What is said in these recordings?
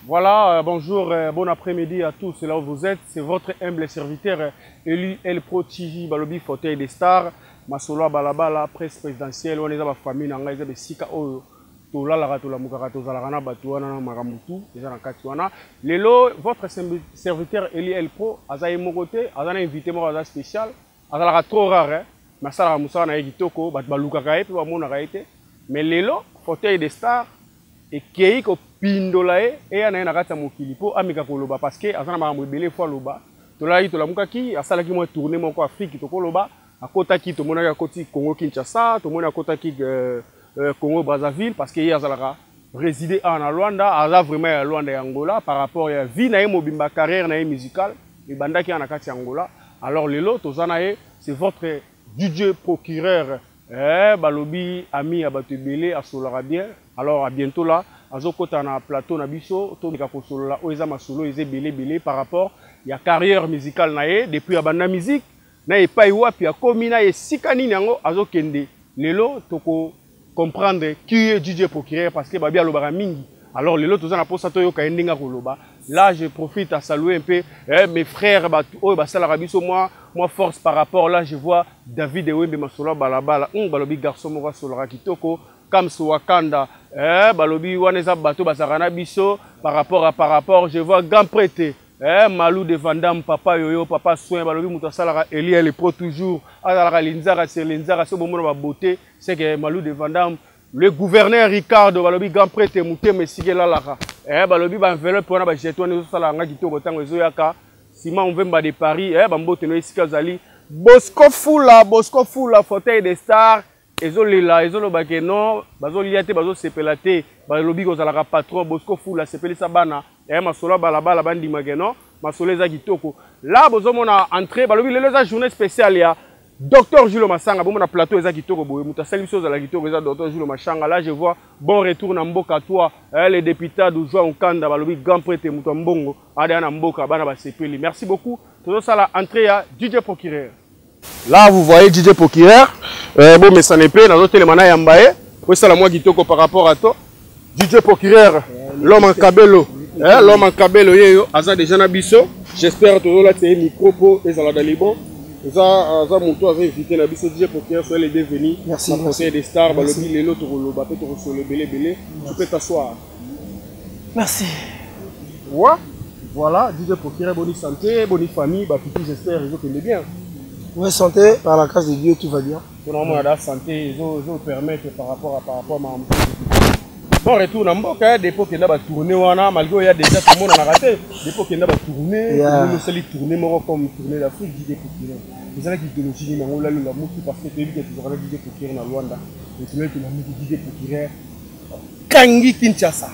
Voilà, bonjour, bon après-midi à tous, là où vous êtes. C'est votre humble serviteur, élu El Pro TV, Balobi Fauteuil des Stars, Masolo Balabala, presse présidentielle, on est dans la famille, na ngai, eza besika oyo tolalaka, tolamukaka, tozalaka na bato wana na makambo tu eza na kati wana. Lelo, votre serviteur Eli El Pro aza ye moko te, aza na invité moko aza spécial, azalaka trop rare, hein? Mais asalaka mosala na ye kitoko, bato balukaka ye mpe bamonaka ye te. Mais lelo, Fauteuil des Stars ekei kopindola ye, eya na ye na kati ya mokili mpo ameka koloba, parce que aza na makambo ebele fo aloba. Tolalaki, tolamukaki, asalaki mwa tournée moko Afrique, tokoloba, akotaki, tomonaki akoti Congo Kinshasa, tomoni akotaki Congo Brazzaville, parce que ye azalaka résider awa na Luanda, aza vraiment ya Luanda ya Angola par rapport ya vie na ye mobimba, carrière na ye musicale ebandaki awa na kati ya Angola. Alors lelo toza na ye, c'est votre DJ procureur, balobi ami ya bato ebele, asololaka bien. Alors à bientôt là, azokota na plateau na biso, tomeka kosolola oyo eza masolo eza ebele ebele par rapport ya carrière musicale na ye depuis abanda musique na epai wapi akomi na esika nini yango azokende. Lelo toko comprendre qui est DJ procureur, parce que babi alobaka mingi. Alors lelo toza na posa toyoka ye ndenge akoloba. Là je profite à saluer un peu, mes frères bato oyo basalaka biso moi force par rapport. Là je vois David Ewembe Masolo Balabala, balobi garçon moko asololaka kitoko, Kams Wakanda, balobi wana eza bato bazalaka na biso par rapport à par rapport. Je vois grand prêtre, Malou de Vandam, papa Yoyo, papa Soin, balobi moto asalaka Eli El Pro toujours, azalaka linzaka sur linzaka, so bomona ba beauté, c'est que Malou de Vandam, le gouverneur Ricardo, balobi grand prêtre mutema esika elalaka, balobi ba enveloppe wana ba jeton wana ezosala nga kitoko ntango ezoyaka. Simon Mvemba de Paris, bambote no esika azali. Bosco Fula, Bosco Fula, fauteuil des stars, ezolela, ezoloba ke non, bazolia te, bazosepela te, balobi kozalaka patron. Bosco Fula sepelisa bana, masolo ya balabala bandima ke non, masolo eza kitoko. Là bozomona entrée, balobi lelo eza journée spéciale ya Docteur Jules Masanga, bomona plateau eza kitoko boye, moto asali biso ozala kitoko eza Docteur Jules Masanga. Là je vois bon retour na mboka toi, les députés du Joa Nkanda, balobi grand prêtre moto ya mbongo ada na mboka, bana basepeli. Merci beaucoup. Tozosala entrée ya DJ procureur. Là vous voyez DJ procureur, bon mais ça n'est pas nazotelema na yamba ye, osala mwa kitoko par rapport à toi. DJ procureur, l'homme en cabello, l'homme en cabello yeyo aza déjà na biso. J'espère tozola tie micro po ezala dans les bons. Eza aza moto aza invité na biso. DJ procureur, soyez les bienvenus. Merci, Na merci. conseil des stars, Merci. balobi lelo tokoloba pe tokosolo ebele ebele. Tu peux t'asseoir. Merci. Ouais. Voilà, DJ procureur, bonne santé, bonne famille, bah, tout, j'espère, ils ont fait bien. Ouais, santé, par la grâce de Dieu, tout va bien. Pour le moment, la santé, ils ont permettre par rapport à ma Bon retour na mboka, dépôt kenda ba tourner wana, malgré il y a déjà tout le monde en a raté. Dépôt kenda ba tourner, Yeah. nous sommes tourner moko comme tourner l'Afrique, DJ procureur. Vous allez idéologie ni mango là la mutu parce que tu que tu auras DJ procureur na Luanda. Et tu veux que la mutu DJ procureur kangi Kinshasa.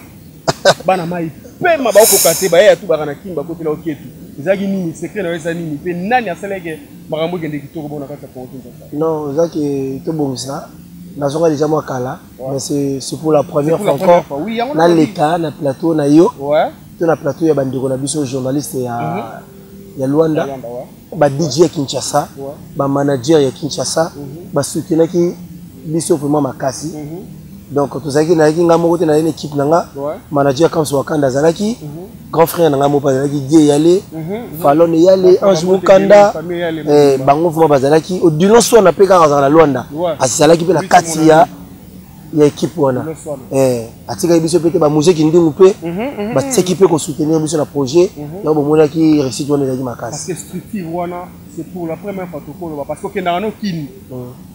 Bana mai pema ba kokate ba ya tout ba na kimba kotela oketu. Ezaki nini secret na eza nini pe nani asaleke makambo kende kitoko bona kati ya Congo Kinshasa. Non, ezaki to bongisa. Nazonga déjà moi kala, Ouais. mais c'est pour la première C'est pour la fois première encore. fois. Oui, yango Na na leka na plateau na yo. Ouais. To na plateau ya bandeko na biso journaliste ya Luanda. Ya Luanda, ouais. Ba DJ ya Kinshasa, Ouais. ba manager ya Kinshasa, ba soutenaki biso vraiment makasi. Donc tozalaki na yaki nga moko te na une équipe na nga. Ouais. Manager Kams Wakanda azalaki, grand frère na nga moko azalaki Die Yale, Falon Yale, Ba Ange famille Mukanda, famille Yale, bango vraiment bazalaki. Odilon Swana pe kaka azalaka na Luanda. Ouais. Azalaki pe na Oui, kati c'est mon ya équipe wana. Odilon Swana. Atikaki biso pe te, ba musée Kindingu pe, batiaki pe kosoutenir biso na projet. Yango bomonaki réussite wana ezalaki makasi. Parce que structure wana, c'est pour la première fois tokoloba, parce que okendaka no Kini.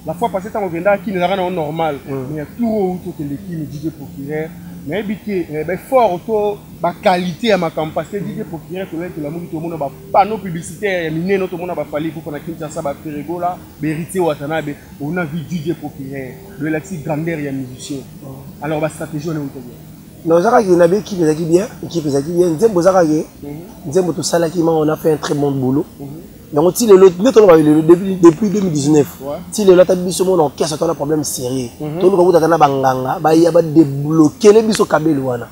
La fois passée, tant okendaka Kini, ezalaka nango normal. Mais ya tour oyo tokende Kini, DJ procureur, nayebi te, ba effort to ba qualité ya makambo, parce que DJ procureur, tolaki tolamuki, tomona ba panneau publicitaire ya minene, tomona ba Fally Ipupa na Kinshasa, ba Ferregola, ba Héritier Watanabe, on a vu DJ procureur, de la petite grandeur ya musicien. Alors ba stratégie wana euta bien. Non, ezalaka ke na bi équipe ezalaki bien, équipe ezalaki bien, nzembo ezalaka ke, nzembo tosalaki, ma on a fait un très bon boulot. Yango ti lelo, nde toloba lelo, depuis 2019, ti lelo ata biso mona orchestre tona problème sérieux. Toluka kutaka na banganga, baya ba débloquer biso kabelo wana.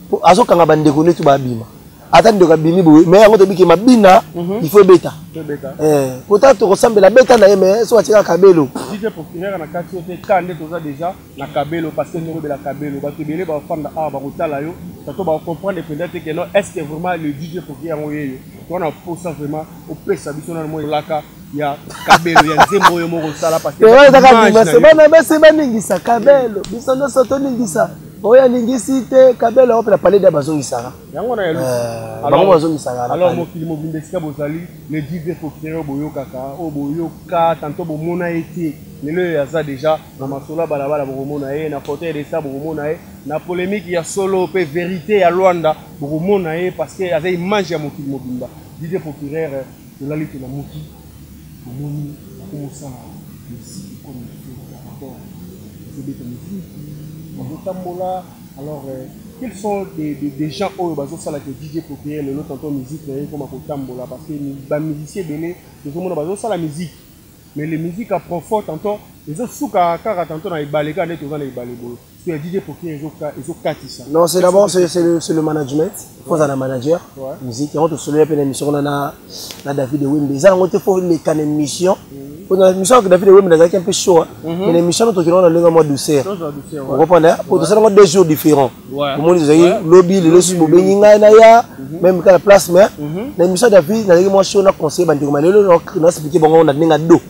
Po azokanga bandeko netu babima. Ata ndeko abimi boye, mais yango toyebi ke mabina, il faut ebeta. Ebeta. Kota tokosambela beta na ye, mais so atika kabelo. DJ procureur na kati oyo te, ka nde toza déjà na kabelo, parce que ndenge obela kabelo, bato ebele bafanda awa bakotala yo. Tantôt bacomprendre mpenza te que non, est ce que vraiment le DJ procureur yango yeyo wana posa vraiment opesa biso nano mwa elaka ya Kabelo, ya nzembo oyo moko osala, parce que ezaka bima bana basi baningisa Kabelo, biso nyonso toningisa. Oyo alingisi te Kabelo oyo mpe na palais de bazongisaka. Yango na bango bazongisaka. Alors, mokili mobimba esika bozali, le DJ procureur boyokaka, oyo boyoka tantôt bomona ye te, lelo oyo aza déjà na masolo ya balabala. Bokomona ye na fauteuil de star, bokomona ye na polémique ya solo mpe vérité ya Lwanda, bokomona ye parce que aza image ya mokili mobimba. DJ procureur, tolali, tolamuki, tomoni bakomosala musique comme il faut, ezobeta musique, bazotambola. Alors, quels sont des gens oyo bazosalaka DJ procureur lelo tantôt musique na ye ekoma kotambola? Parce que bamusicien ebele tozomona bazosala musique, mais les musiques à profond tantôt ezosuka kaka tantôt na ebale, kaka nde toza na ebale boye. So ya DJ procureur ezokatisa. Non, c'est d'abord c'est le management. Faut ozala na manager. Musique yango tosolola mpe na émission wana na David Wembe. Eza yango te, faut leka na émission. Po na émission avec David Wembe nazalaki un peu chaud, hein. Mais na émission tokende wana ndenge mwa douceur, ocomprendre, po tosala yango 2 jours différents. Omoni, tozalaki lobi, lelo soki bobengi ngai na ya même kaka place. Mais na émission David nazalaki mwa chaud na conseiller bandeko, ma lelo naexpliquer bango na ndenge ado.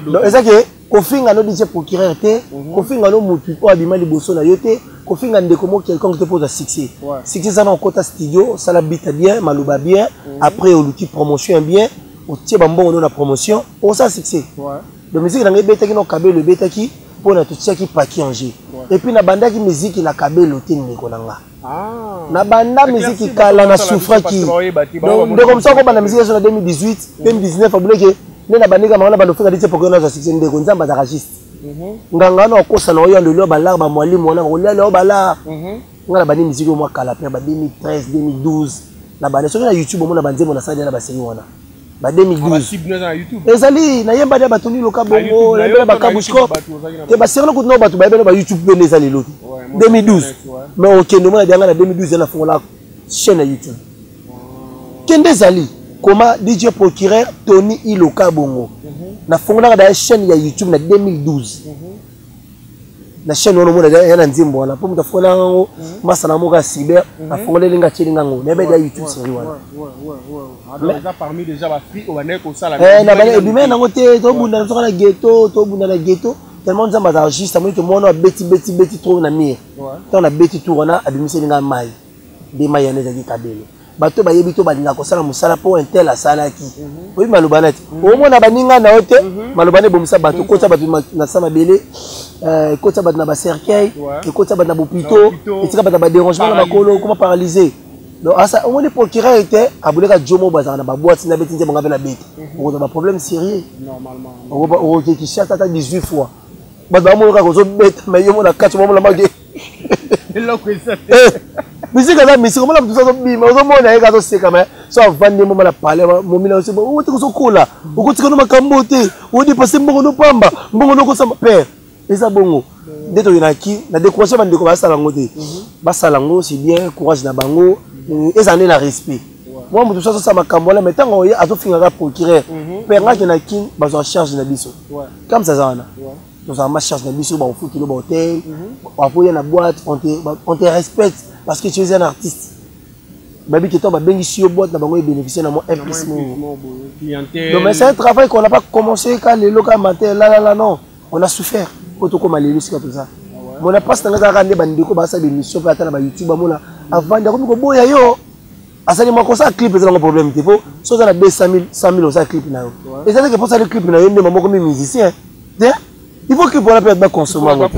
Donc eza ke kofinga no DJ procureur te, kofinga no motu oyo abima liboso na yo te, kofinga ndeko mo quelconque te mpo ozwa succès. Succès eza na okota studio, osala bita bien, maloba bien, après oluki promotion ya bien, otie bambongo no na promotion, osala succès. Donc musique na ngai ebetaki na Kabelo, ebetaki mpona totiaki paquet en jeu. Et puis nabandaki musique na Kabelo te, ndeko na nga. Nabanda musique kala, na souffraki. Donc ndeko mosu akobanda musique nyonso na 2018, 2019, abuleke nde na bandeka bango na bando ofeka DJ procureur nazwa succès. Ndeko, Nzambe azalaka juste. Nganga wana okosa na oyo lelo balar bamwalimu wana bakolia leo balar. Nga na bandi musique oyo mwa kala mpe ba 2013, 2012 na bandi. Soki na YouTube omona banzembo nasali na basérie wana ba 2012 ezali, nayemba dia bato liloka bongo, nayembela bakabushko te, basérie kutu nao bato bayebela ba YouTube mpe nde eza lelo te, 2012. Mais okende omona dianga na 2012 nafongola chaîne ya YouTube. Kende ezali koma DJ procureur Tony Iloka bongo. Nafungolaka daya chaîne ya YouTube na 2012. Na chaîne wana omona ya na nzembo wana, mpo moto afungolaka yango masala moko ya cyber, afungoleli nga, atieli nga yango, nayeba ya YouTube série wana. Ebimai nango te. Tobunda soka na ghetto, tobunda na ghetto tellement Nzambe azala juste. Amoni ke mwana abeti beti beti trop na mire. Ntango nabeti tour wana, abimiseli nga mai nde mai wana ezalaki Kabelo. Bato bayebi to balingaka kosala mosala mpo un tel asalaki. Oyebi maloba na te, omona baninga na yo te, maloba na ebomisa bato, ekotisa bato na sa mabele, ekotisa bato na bacercueil, ekotisa bato na bopito, etika bato na badérangement na makolo, okoma paralysé. Donc asa omoni procureur te abuleka jomo, bazalaka na baboîte na beti nzembo, nga mpe na beti, okozwa baproblème sérieux, okokekisha ata 18 fois. Bato bamona kaka ozobeta, mais yo mona kati bamona make. Eloko eza te. Misika eza misika, omona motu azobima, ozomona ye kaka azoseka, mais so avandi moma na palais, momina oti kozokola, okotika no makambo te, odépasser mbongo no pamba, mbongo nokosamba père. Eza bongo nde toyinaki na découragé bandeko basala yango te, basala yango, c'est bien, courage na bango, ezala nde na respect. Mwa moto mosusu azosala makambo wana, mais ntango ye azofingaka procureur, mpe ngaki na Kine bazwa charge na biso comme ça aza wana, tozala ma charge na biso, bakofutela bahotel, bakoya na boîte, on te respecte parce que tu es un artiste. Babi ke ntango babengisi yo boîte na bango, ebénéficie na mwa un plus moko. Donc mais c'est un travail qu'on n'a pas commencé ka lelo, ka matin là là là, non, on a souffert po tokóma lelo esika toza. Mona mpasi na nga ezalaka nde bandeko basala bémission mpe ata na bayoutube, bamona avandi akomi koboya yo. Asali mwa kosala clip, eza nango problème te, po so oza na 200 000, 100 000, osala clip na yo. Eza teke mpo osali clip na yo nde mama okomi musicien te. Il faut clip wana mpe baconsommer yango.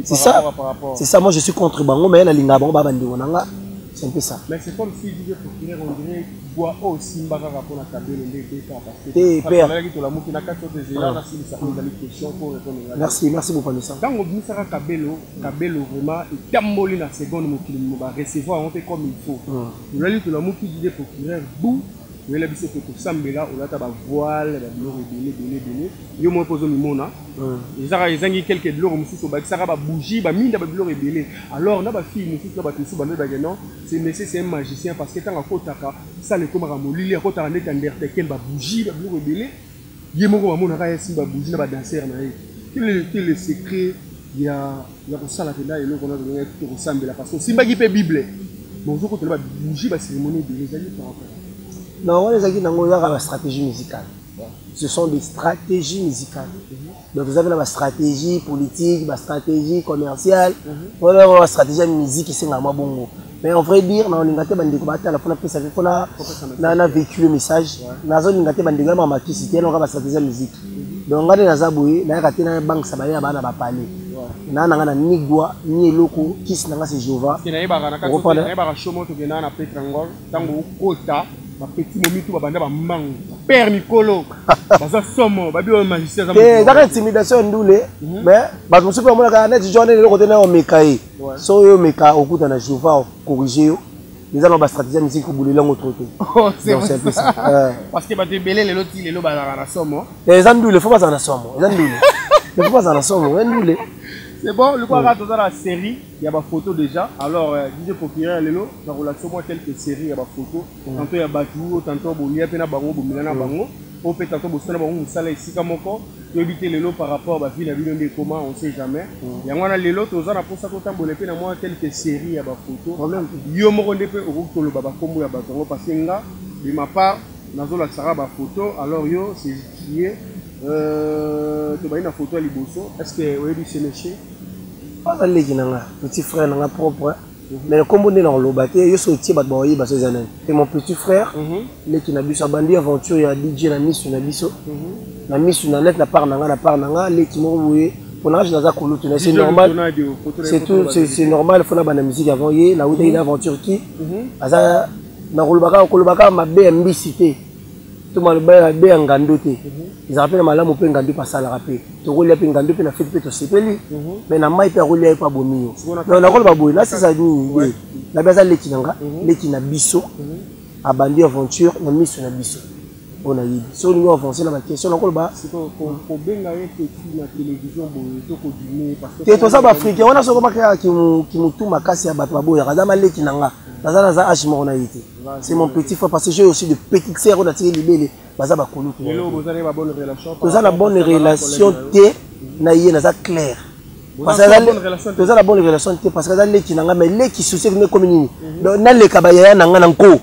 C'est ça, c'est ça. Moi je suis contre bango, mais nalingaka bango, baa bandeko na nga, c'est un peu ça. Mais c'est comme si DJ procureur, on dirait bwa oyo osimba kaka mpona Kabelo nde ebeta, parce que père tolamuki na kati oyo ezela nasilisa oyo ezali question po répondre. Merci, merci beaucoup Vanessa. Ntango obimisaka Kabelo, Kabelo vraiment etamboli na seconde, mokili barecevoir yango mpe comme il faut. Tolali, tolamuki, DJ procureur bu oyela biso ke tosambela, olata bavoile, babiloko ebele ebele ebele, yo moko mpo ozomimona ezaka ezangi quelque biloko mosusu, obakisaka babougie, baminda, babiloko ebele. Alors na bafille mosusu na bato mosusu bandobake non, ce monsieur c'est un magicien, parce que ntango akotaka sala ekomaka molili, akotaka ndeti Undertaker, babougie, babiloko ebele, ye moko bamonaka ye asimba babougie na badanser na ye. Quel est le secret? Ya kosala mpenza eloko wana tolingaki tokosambela, parce que osimbaki mpe Bible, mais ozokotela babougie, bacérémonie ebele ezali par rapport. Non, wana ezalaki nango ezaka bastratégie musicale. Ce sont des stratégies musicales. Donc eza mpe na bastratégie politique, bastratégie commerciale. Wana bastratégie ya musique esengaka mwa bongo. Mais en vrai dire, naolinga te bandeko batala mpona pesa mpona na véhicule message. Nazolinga te bandeko ya mamakisi te, noka bastratégie ya musique. Donc nga nde naza boye, nayaka te nabangisa baye bana bapale naa na nga na nigwa ni eloko kisi na nga, c'est Jehova. Nayebaka show moko tokendaka na Petrangol, ntango okota bapeti momitu babanda bambangu, père mikolo baza somo, babi oyo magicien. Aza ezaka intimidation ya ndule. Mais bato mosusu mpe bamonaka neti jo wana eloko te na omeka ye. So oyo omeka, okuta na Jehova corrige yo. Eza na bastratégie ya musique, kobulela yango trop te. Donc c'est un peu ça. Parce que bato ebele lelo ti lelo bazalaka na somo. Eza ndule, faut bazala na somo. Eza ndule, mais faut bazala na somo, eza ndule. C'est bon, lokola toza na série ya bafoto déjà, alors DJ Procureur, lelo nakolakisa mwa quelques séries ya bafoto, tantôt ya bato oyo, tantôt bolia mpe na bango, bomela na bango oyo mpe, tantôt bosala bango mosala esika moko. Toyebi te lelo par rapport bavie na bino nde ekoma, on sait jamais. Yango wana lelo toza na mposa totambola mpe na mwa quelques séries ya bafoto. Yo moko nde mpe okoki koloba bakombo ya bato yango, parce que nga, de ma part, nazolakisaka bafoto. Alors yo, c'est qui est tobali na foto ya liboso. Est ce que oyebi ce monsieur? Aza leki na nga, petit frère na nga propre. Mais nkombo nde na koloba te. Yo so otie, bato bakoyeba so eza nani. C'est mon petit frère, leki na biso. Abandi aventure ya DJ na misu na biso, na misu na net, na part na nga, na part na nga. Leki moko boye mpona age naza kolutu na, c'est normal, c'est tout, c'est normal. Fona banda musique avant ye, nautaki na aventure ki aza na kolobaka, kolobaka mabe ya mbisi te to maloba mabe ya ngando te. Ezalaka mpe na malamu mpe ngando mpe asalaka mpe tokolia mpe ngando mpe na feti mpe tosepeli, mais na mai mpe akolia ye mpe abomi yo. Donc nakoloba boye, nasisa nini ye nabi, aza leki na nga, leki na biso. Abandi aventure na miso na biso. Oyo nayebi, soki olingi avance na baquestion, nakoloba. Kobenga ye petit na télévision boye to kodime? Te, toza baafricain wana. Soko bakaka kimutu makasi ya bato baboyaka, aza maleki na nga, naza age moko na ye te. C'est mon petit frère, parce que j'ai aussi de petites sœurs oyo natiki libele, baza bakolutu. Toza na bonne relation te na ye, naza clair. Toza na bonne relation te parce que aza leki na nga, mais leki souci ekomi nini? Donc naleka bayaya na nga na nko.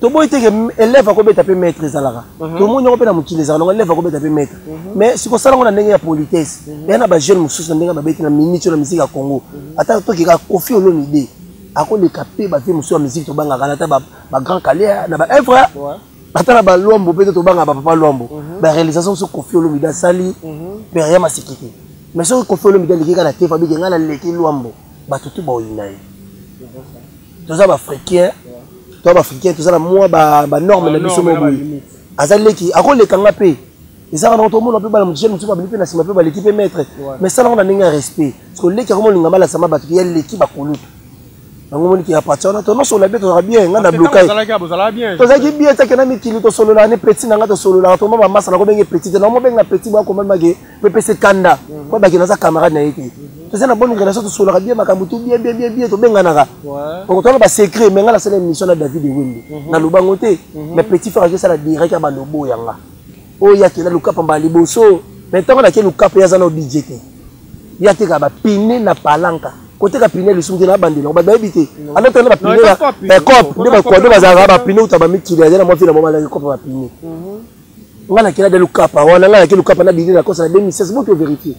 Toboyi te ke élève akobeta mpe maître, ezalaka. Tomoni yango mpe na mokili, ezalaka nango, élève akobeta mpe maître. Mais sikosala yango na ndenge ya politesse. Eya na bajeune mosusu na ndenge babeti na minute oyo na musique ya Congo, ata tokeka Kofi Olomide akoleka mpe bavie mosusu ya musique tobangaka na, ata bagrand Kale na baœuvre, ata na balwambo mpe te tobangaka bapapa Lwambo, baréalisation mosusu Kofi Olomide asali pere ya masiki te. Mais soki Kofi Olomide aleki kaka na te, fabike ngai naleki Lwambo, bato tu baoyina ye. Toza baafricain, toza baafricain, toza na mwa banorme na biso mo boye. Aza leki, akoleka nga mpe ezaka nango. Tomona mpe bana jeune mosusu babili mpe na nsima mpe baleki mpe maître, mais sala yango na ndenge ya respect, parce que leki akomolinga malasama bato ya leki bakolutu yango. Moniki ya parti wana tonosola bien, tozalaka bien. Nga na bloka, tozalaki bien. Take na mikili, tosololaka ne petit na nga, tosololaka toma bamasa. Nakobenge petit te, namobenga petit boya komamake mpe pese kanda po baki naza camarade na ye te. Toza na bonne relation, tosololaka bien, makambo tout bien, bien, bien, bien. Tobenganaka, tokotala basecret. Mais nga nasala émission na David Wembe, nalobango te. Mais petit frère akesala direct ya balobo yanga oyo yakenda Lukapa mbala liboso. Mais ntango nake Lukapa, ye aza na DJ te, ye atekaka bapine na palanka. Koteka pine lisumu te na bandela, bato bayebi te. Anatala bapine ya cope nde bakwado bazalaka bapine uta bamikili. Aza na mwa fila mwa malaki kope bapine. Nga nakenda de Lukapa wana, nga nake Lukapa na Didie Lacoste na 2016. Boki ovérifie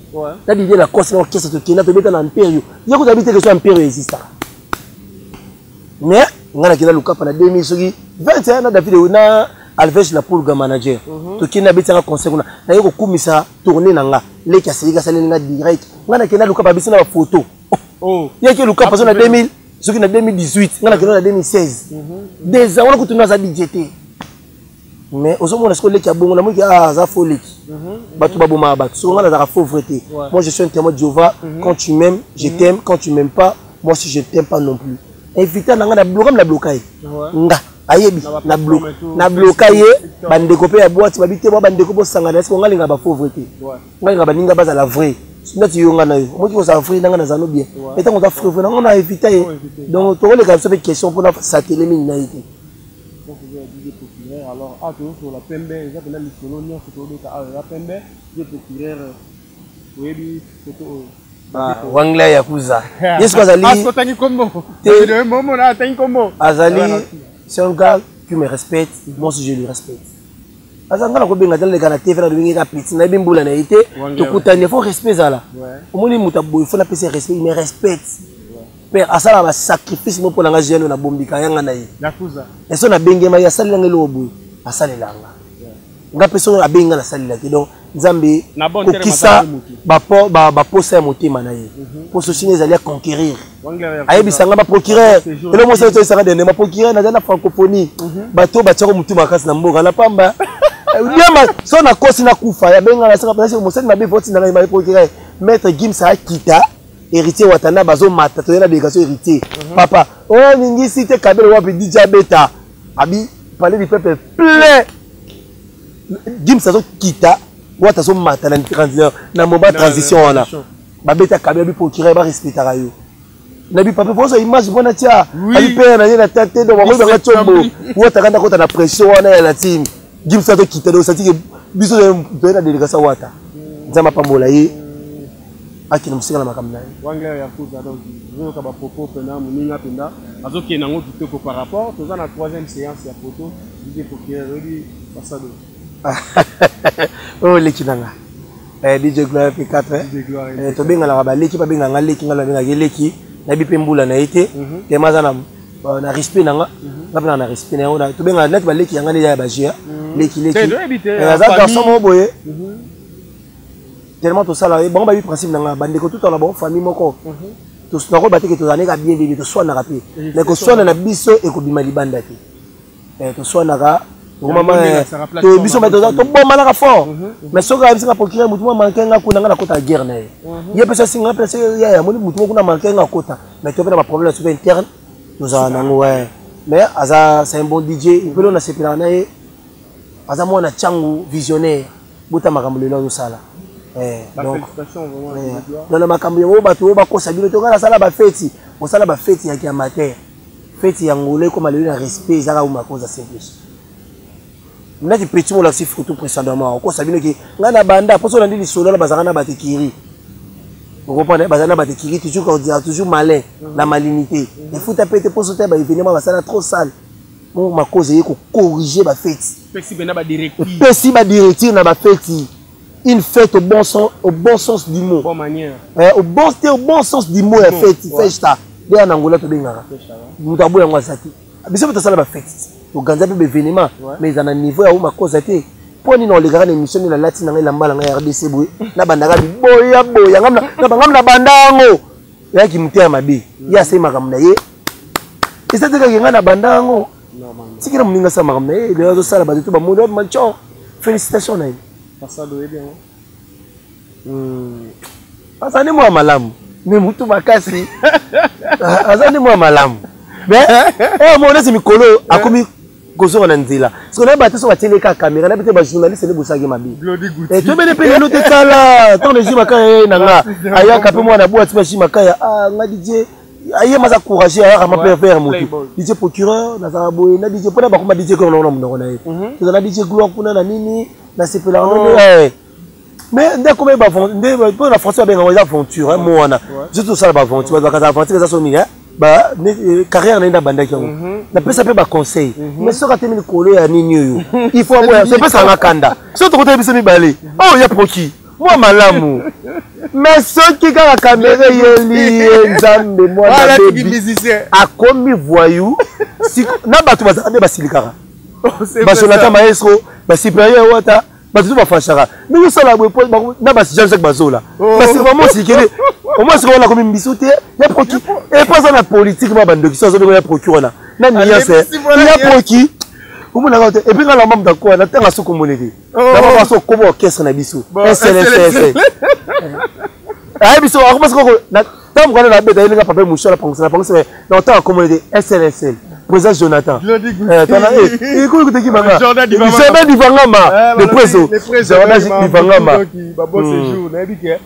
na Didie Lacoste na orchestre, tokenda tobeta na Imperio. Ye kuta bi te question Imperio existaka. Mais nga nakenda Lukapa na 2000 soki 21 na David na Alves la Pulga manager. Tokende, abetianga concert kuna, naye kokumisa tournée na nga. Leki aseliki, asaleli nga direct. Nga nakenda Lukapa, abisi na bafoto. Yaki Lukapa so na 2000 soki na 2018, nga nakenda na 2016 déjà. Wana kutu naza DJ te, mais ozomona sikoyo leki ya bongo. Namoniki aza faux leki. Bato babomaka bato. Soko nga nazalaka faux vrai te. Moi, je suis un témoin de Jéhovah. Quand tu m'aimes, je t'aime. Quand tu m'aimes pas, moi aussi je t'aime pas non plus. Invité na nga, na bloka, na bloka ye. Nga ayebi na bloka ye. Bandeko mpe ya boîte babi te, bwa bandeko bosangana. Esiko nga alinga bafaux vrai te. Nga alinga baninga bazala vrai neti yo. Nga na yo omoki kozala vrai nanga, naza no bien. Mais ntango oza vrai vrai nango, na évita ye. Donc tokoleka biso mpe question mpona satele mingi na ye te. Procureur, alors awa tozosola pembe, eza mpena lisolo nyonso tobeta awa eza pembe. Je procureur. Oyebi photo oyo? Ah, Wangler Yakuza. Ye siko azali. Ah, otangi kombo. Atangi kombo. Azali, c'est un gars qui me respecte, moi aussi je lui respecte. Aza nga nakobenga te, naleka na TV, nalobingi ka petit, nayebi mbula na ye te, tokutani, faut respect ezala. Omoni moto aboye, faut napesa respect, il me respecte. Père asalaka basacrifice mo mpo na nga jeune nabombika yanga na ye. Eso nabengema ye asalelanga eloko boye, asalelanga. Nga mpe soki abengi nga nasalelaki. Donc Nzambe kokisa baposa ya motema na ye. Mpo sosi ezali ya conquérir. Ayebisa nga baprocureur, elo mosi otoyisaka dende baprocureur, nazali na francophonie. Bato batiako motu makasi na mboka na pamba. Diama so nakosi nakufa yabenga nasaka mosali mabe votinda ngai baprocureur. Maître Gims akita Héritier Watana bazomata toye na délégation Héritier. Papa oyo ningisi te kabelo wapi DJ abeta abi palais du peuple plein. Gims azokita Wata azomata na na moment transition wana babeta kabelo bi procureur barespectaka yo nabi papa poso image mpona tia abi pere na ye na tate donc bakoyi banga tiombo Wata kanda kota na pression wana ya la team. Gims azokita donc sati biso toye na délégation Wata. Nzambe apambola ye akende mosika na makambo na ye. Wangler Yakuza, donc ozoyoka bapropos mpena moninga mpenza azokende yango kitoko par rapport toza na troisième séance ya photo. DJ procureur, oyebi basado? Oyo leki na nga DJ Gloire P4, tobenganaka baleki, babengaka nga leki, nga nabengaka ye leki, nayebi mpe mbula na ye te, tema aza na respect na nga, nga mpe na respect na yango, tobengaka neti baleki ya nga nde ya bagea leki leki. Aza garçon moko boye tellement tosala bango bayebi principe na nga, bandeko tutala bango famille moko nakoyeba te ke tozala neka bien bebe, toswanaka mpe mais koswana na biso ekobima libanda te. Toswanaka biso tobomanaka fort, mais soki ayebisi nga procureur motu mwa manke nga kuna, nga nakota guerre na ye, ye mpe sosinga mpe yaya amoni motu moko kuna manke nga akota, mais to mpe na baproblème na biso mpe interne tozala nango. Mais aza, c'est un bon DJ mpe lo nasepelaka na ye, aza mwana Tshangu, visionnaire, bota makambo lelo azosala. Donc na makambo yango bato oyo bakosa bino to nga nasala bafeti, osala bafeti yaki amateur, feti ya ngolo ekoma lelo na respect ezaka uma koza simplice nati petit molakisi photo précédemment okosa bino ke ngai na banda mposo olandi lisolo wana bazalaka na bato ekiri, okomprendre, bazala na bato ekiri toujours cordial, toujours malin na malignité efuta pe te mposo te baévénement basala trop sale mo makozi eye kocorrige bafeti, epesi badirective na bafeti, une fête au bon sens, au bon sens du mot. Bonne manière. Au bon, au bon sens du mot, ya fête, festa. Nde ya Angola tobengaka. Moto aboya yango aza te. Biso mpe tosala bafete, toganza mpe baévénement, mais eza na niveau ya uma koza te. Mpo nini olekaka na émission nde nalati na ngai elamba na ngai ya RDC boye, nabandaka biboya boya ngam na banda yango eyaki motema mabe, ye asali makambo na ye, eza te kaka ngai na banda yango, tikela moninga asala makambo na ye, lelo azosala bato to bamoni manco, félicitation na ye. Aza nde mwa malamu me mutu makasi, aza nde mwa malamu mais oyo moko neti mikolo akomi kozonga na nzela soki nayeba te, so batieli kaka caméra nayebi te, bajournaliste nde bosalaki mabe toyebene mpe lelo te, kala ntango na Jus Makaya ye na nga ayaka mpe mwana bwati ba Jus Makaya nga DJ ayema aza courageux, ayaka ma père motu DJ procureur nazala boye na DJ mpona bakoma DJ Gloire na monoko na ye, toza na DJ Gloire kuna na nini nasepelaka nde mais nde akoma ye nde mpo na français babengaka eza aventure mo wana, biso tosala baaventure, bato bakasa aventure eza so nini carrière na ye nde abandaki yango, napesa mpe baconseil, mais soki atemi likolo ya nini oyo il faut aboya, sopesaka kanda soki tokotaki biso mibale oyo ya proki mwa malamu, mais soki kaka kamera eyeli ye nzambe mwana bebi akomi voyou na bato bazalaka nde basilikaka basolata maestro basupérieur wata bato to bafashaka ndenge osala boye na ba Jean Jacques Bazola basika mosikele omoi sikoyo wana akomi mbiso te ya proki epo aza na politique ma bandoki so azobenga ya proki wana na nuance ya proki omonaka te. Et puis nga lamba moto akoya natanga so komone te, nababa so kobo orchestre na biso SLSS ayebi biso akoma sikoyo ntango mokanda nabeta ye ndenge papa mosho napangisa napangisa na otanga komone te SLSL président Jonathan ekoki koteki banga Jordan Divangama le preso Jordan Divangama,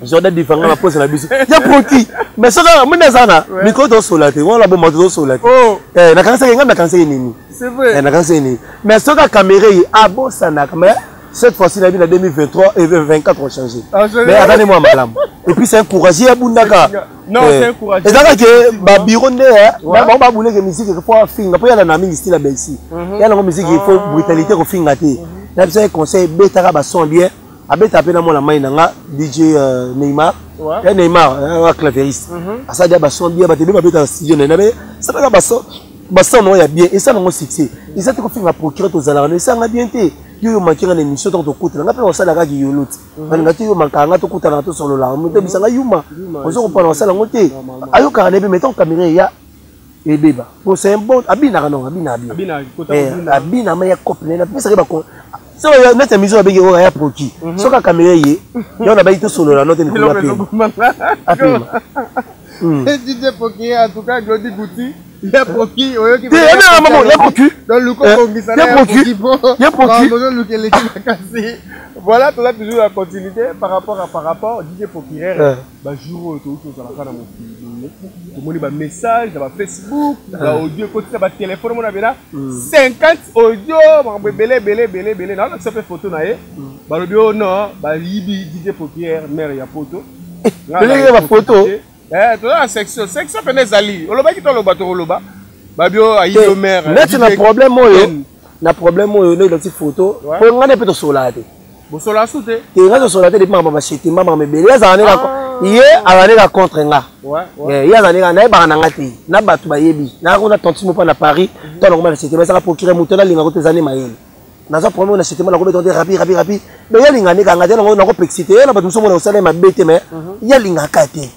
Jordan Divangama preso na biso ya proki, mais soki moni aza na mikolo tosola te wana boma tozosola te, nakanisaki ngai nakanisaki nini, nakanisaki nini, mais soki akamere ye abosanaka mais. Cette fois-ci nayebi na 2023 et 24 on changer. Mais aza nde mwa malamu. Et puis c'est un courageux abundaka. Non, c'est un courageux. Ezalaka ke ba bureau nde bango babuleke musique faut afinga mpo yala na mingi style ya Belsi. Yala yango musique il faut brutalité kofinga te. Na biso ye conseil betaka ba son bien. Abeta mpe na mwana mai na nga DJ Neymar. Ya Neymar wa claveriste. Asali ya ba son bien bato ebele babeta na studio na ye. Nabe salaka ba son ba son ya bien esala yango succès. Eza te kofinga procureur tozalaka no esanga bien te. Yo yo manquer na émission tant tokutana nga mpe nasalaka kaka yolo te. Nalinga te yo mankaka nga tokutanaka tosololaka moto ebisa nga yuma ozo kopana osala yango te. Ayokaka na ye mpe mais tant caméra eya ebeba. Bon c'est un bon abinaka non abinaka bien. Abina ma ya cope na napesaki ba so neti ya miso babengi oyo ya proki soki akamera ye yo na bayi tosolola no te mikolo apema apema. DJ Poki, en tout cas, Glody Gouti, ya Poki, oyoki. Te, ya maman, ya Poki. Donc, luko bongisa na ya Poki po. Ya Poki. Ba luka eleki makasi. Voilà, toza toujours la continuité par rapport à par rapport DJ Procureur. Ba jour oyo touti ozalaka na mokili boye. Tomoni ba message na ba Facebook, ba audio ekotisa ba téléphone mona bena 50 audio makambo ebele ebele ebele ebele. Na olakisa pe photo na ye. Balobi oh non, bayibi DJ Procureur mère ya poto. Ndenge ba photo. Toza na section, section pene ezali. Olobaki toloba tokoloba. Babio ayibi yo mère. Neti na problème oyo, na problème oyo nde olakisi photo. Po nga nde pe tosololaka te. Bosololaka su te? Te, nga tosololaka te depuis makambo ya ba chetemba, makambo ebele. Ye azalaka nde na ye azalaka nde na contre nga. Ye azalaka nde nayebaka na nga te. Na bato bayebi. Nayaka kuna tantine moko na Paris, to nakoma na chetemba, ezalaka procureur moto nalinga ko te eza nde mayele. Naza problème na chetemba nakobeta te rapi rapi rapi. Mais ye alingaka nde kanga te nango nakopekisi te. Ye na bato mosusu omona kosala ye mabe te mais ye alingaka te.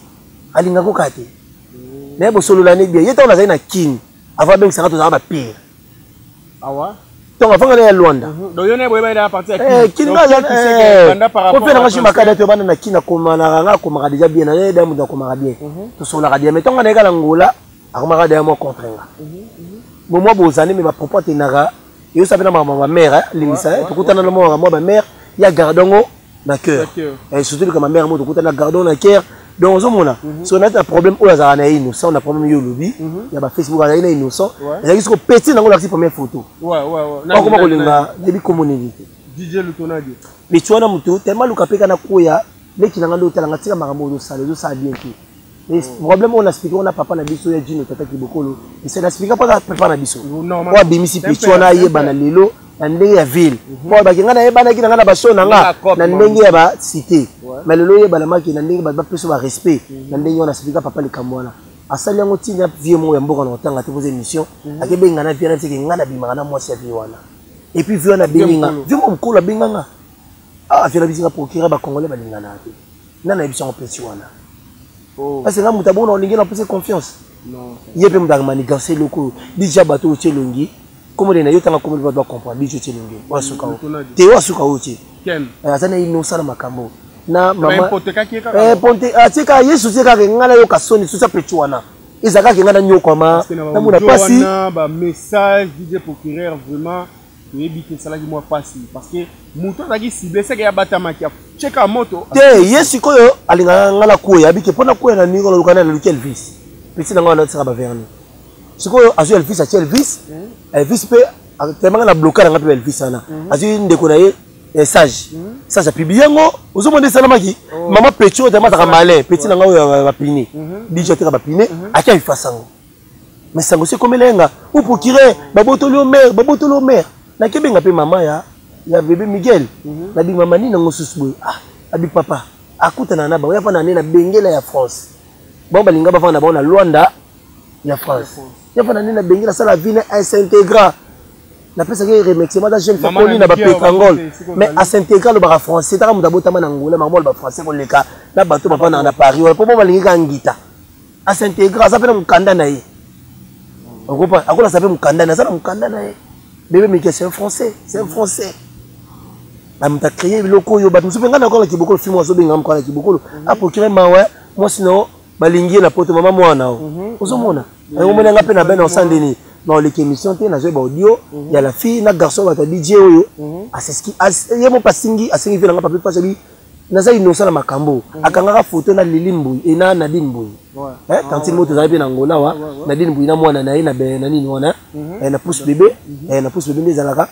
Alingaka kaka te. Mais bosolola ne bien. Ye ntango nazali na Kin, avant abengisaka tozalaka ba pire. Awa. Donc avant nga ya Luanda. Donc yo ne boyeba ida partie ya Kin. Kin nga za ko fe na nga shima kada to bana na Kin akomana nga akomaka déjà bien na ye da mutu akomaka bien. Tosololaka bien mais ntango na ye kala Angola akomaka déjà moi contre nga. Bon moi bozane mais ba propos tenaka yo sape na mama ba mère limbisa tokutana na mwa ba mère ya gardongo na cœur. Et surtout que ma mère mo tokutana gardon na cœur. Donc ozomona so na ta problème oyo azalaka na ye innocent na problème yo lobi ya ba Facebook azalaki na innocent ezalaki soko petit nango lakisi première photo. Okoma kolinga nayebi kombo nini te. DJ Lutonadi. Petit wana moto tellement luka pe kana koya leki na nga nde otala nga tika makambo oyo ozosala ezosala bien te. Mais problème oyo na expliqué wana papa na biso ya Gino tata Kibokolo, c'est na expliqué papa papa na biso. Oyo abimisi petit wana ayebana lelo na ndenge ya ville. Po alobaki nga nayebanaki na nga na ba show na nga na ndenge ya ba cité. Mais lelo oyebana maki na ndenge bato bapesa ba respect na ndenge wana expliqué papa likambo wana. Asali yango ntina vieux moko ya mboka na kotanga te poza émission. Akebenga na vieux na teke nga nabimaka na mwasi ya vieux wana. Et puis vieux wana abengi nga. Vieux moko mokolo abenga nga. Ah vieux na biso nga procureur ba congolais balingana te. Nani ayebi yango petit wana. Parce que nga moto abona olingi na pesa confiance. Ye pe moto amaniganse eloko déjà bato otie elongi kombo na yo tanga kombo bato ba comprendre biso otie elongi oyo asuka oyo te oyo asuka oyo te aza na innocent na makambo na mama ponte atie kaka yesu tie kaka nga nayoka soni susa petit wana ezalaka kaka nga nanyokwama namona pasi ba message DJ procureur vraiment toyebi te esalaki mwa pasi parce que moto azalaki ciblé seke abatamaki acheka moto te. Ye sikoyo alingaka nga na kuya abike mpo na kuya na ningo naluka na naluki Elvis petit na nga wana atisaka baverni sikoyo azwi Elvis atie Elvis Elvis mpe temanga na bloka na nga mpe Elvis wana azwi ndeko na ye sage sage apublie yango ozomona esalamaki mama petit oyo tema azalaka malin petit na nga oyo bapine DJ ateka bapine ake aifasa yango. Mais sango se komela yenga ou procureur babotoli yo mère babotoli yo mère nakebenga mpe mama ya ya bébé Miguel nabi mama nini yango susu boye ah abi papa akutana na bango ya fana ne na bengela ya France bango balinga bafanda na bango na Luanda ya France ya fana ne na bengela sala vie na s'intégra napesaki remerciement aza jeune fakoli na bapetrangol mais asintégra alobaka français taka moto abotama na Angola makambo aloba français koleka na bato bafandaka na Paris wana mpo bo balingi kaka ngita asintégra aza mpe na mokanda na ye akolasa mpe mokanda na ye aza na mokanda na ye bébé Mike c'est un français c'est un français bamoto acréé biloko oyo bato mosusu mpe ngai nakola kibokolo film azobenga mokola na kibokolo aprocure mawa mwasi na balingi ye na poto mama mwana o ozomona omona nga mpe na bene osandeni na oleka émission te nazwi ba audio ya la fille na garçon bato ya DJ oyo aseski ye moko asingi asengi vie na nga papier pasi abi naza innocent na makambo akangaka photo na Lili Mbuyi et na Nadine Mbuyi tantine moto ezali mpe na Angola wa Nadine Mbuyi na mwana na ye na na nini wana na pousse bébé na pousse bébé nde ezalaka.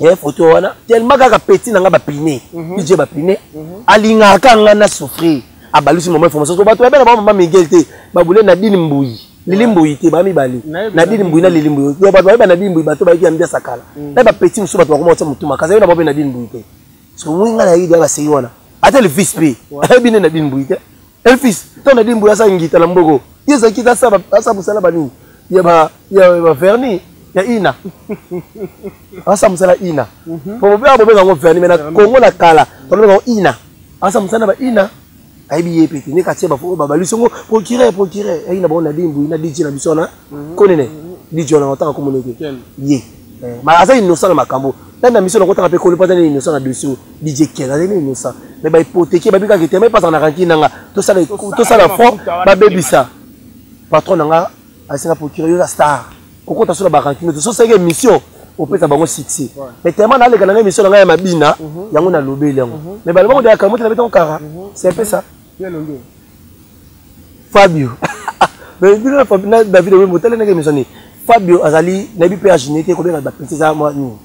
Ye photo wana tellement kaka petit na nga bapine, DJ bapine alingaka nga na souffrir, abalusi mama information. So bato babela bango mama Miguel te, babule Nadine Mbuyi, Lili Mbuyi te, bamibale Nadine Mbuyi na Lili Mbuyi. Donc bato bayeba Nadine Mbuyi, bato bayeki ya mbiasa kala na bapetit mosusu, bato bakoma kotia motu makasi, ayebi na bango mpe Nadine Mbuyi te. So moi nga nayebi basei wana, ata Elvis mpe ayebi nde Nadine Mbuyi te. Elvis to Nadine Mbuyi asala ngita na mboko, ye ezalaki asa mosala banini ya ba vernis ya ina, asa mosala ina po bobenga yango vernis, mais na Congo na kala tobenga yango ina. Asa mosala na ba ina, ayebi ye pe te. Nde katie babalisi yango procureur, procureur ayaki na bango Nadine Mbuyi na DJ na biso wana konene, DJ wana otanga komona te ye, mais aza innocent na makambo nani na miso nakotanga mpe kolo mpo aza innocent na dossier. DJ Ken azali innocent, mais bahypothèque babi kaka etema epasaka na ranki nanga, tosala front babebisa patron na nga. Asenga procureur, yo oza star, kokota so na barankine te, so osalaki émission opesa bango succès. Mais tellement naleka na ngai émission na ngai ya mabina yango, nalobeli yango, mais balobango deyaka moto na betango kara, c'est un peu ça. Fabio, mais bino na David Wembo, tala ndenge émission nini Fabio azali, nayebi mpe agene te kobenga bapetit, eza mwa nini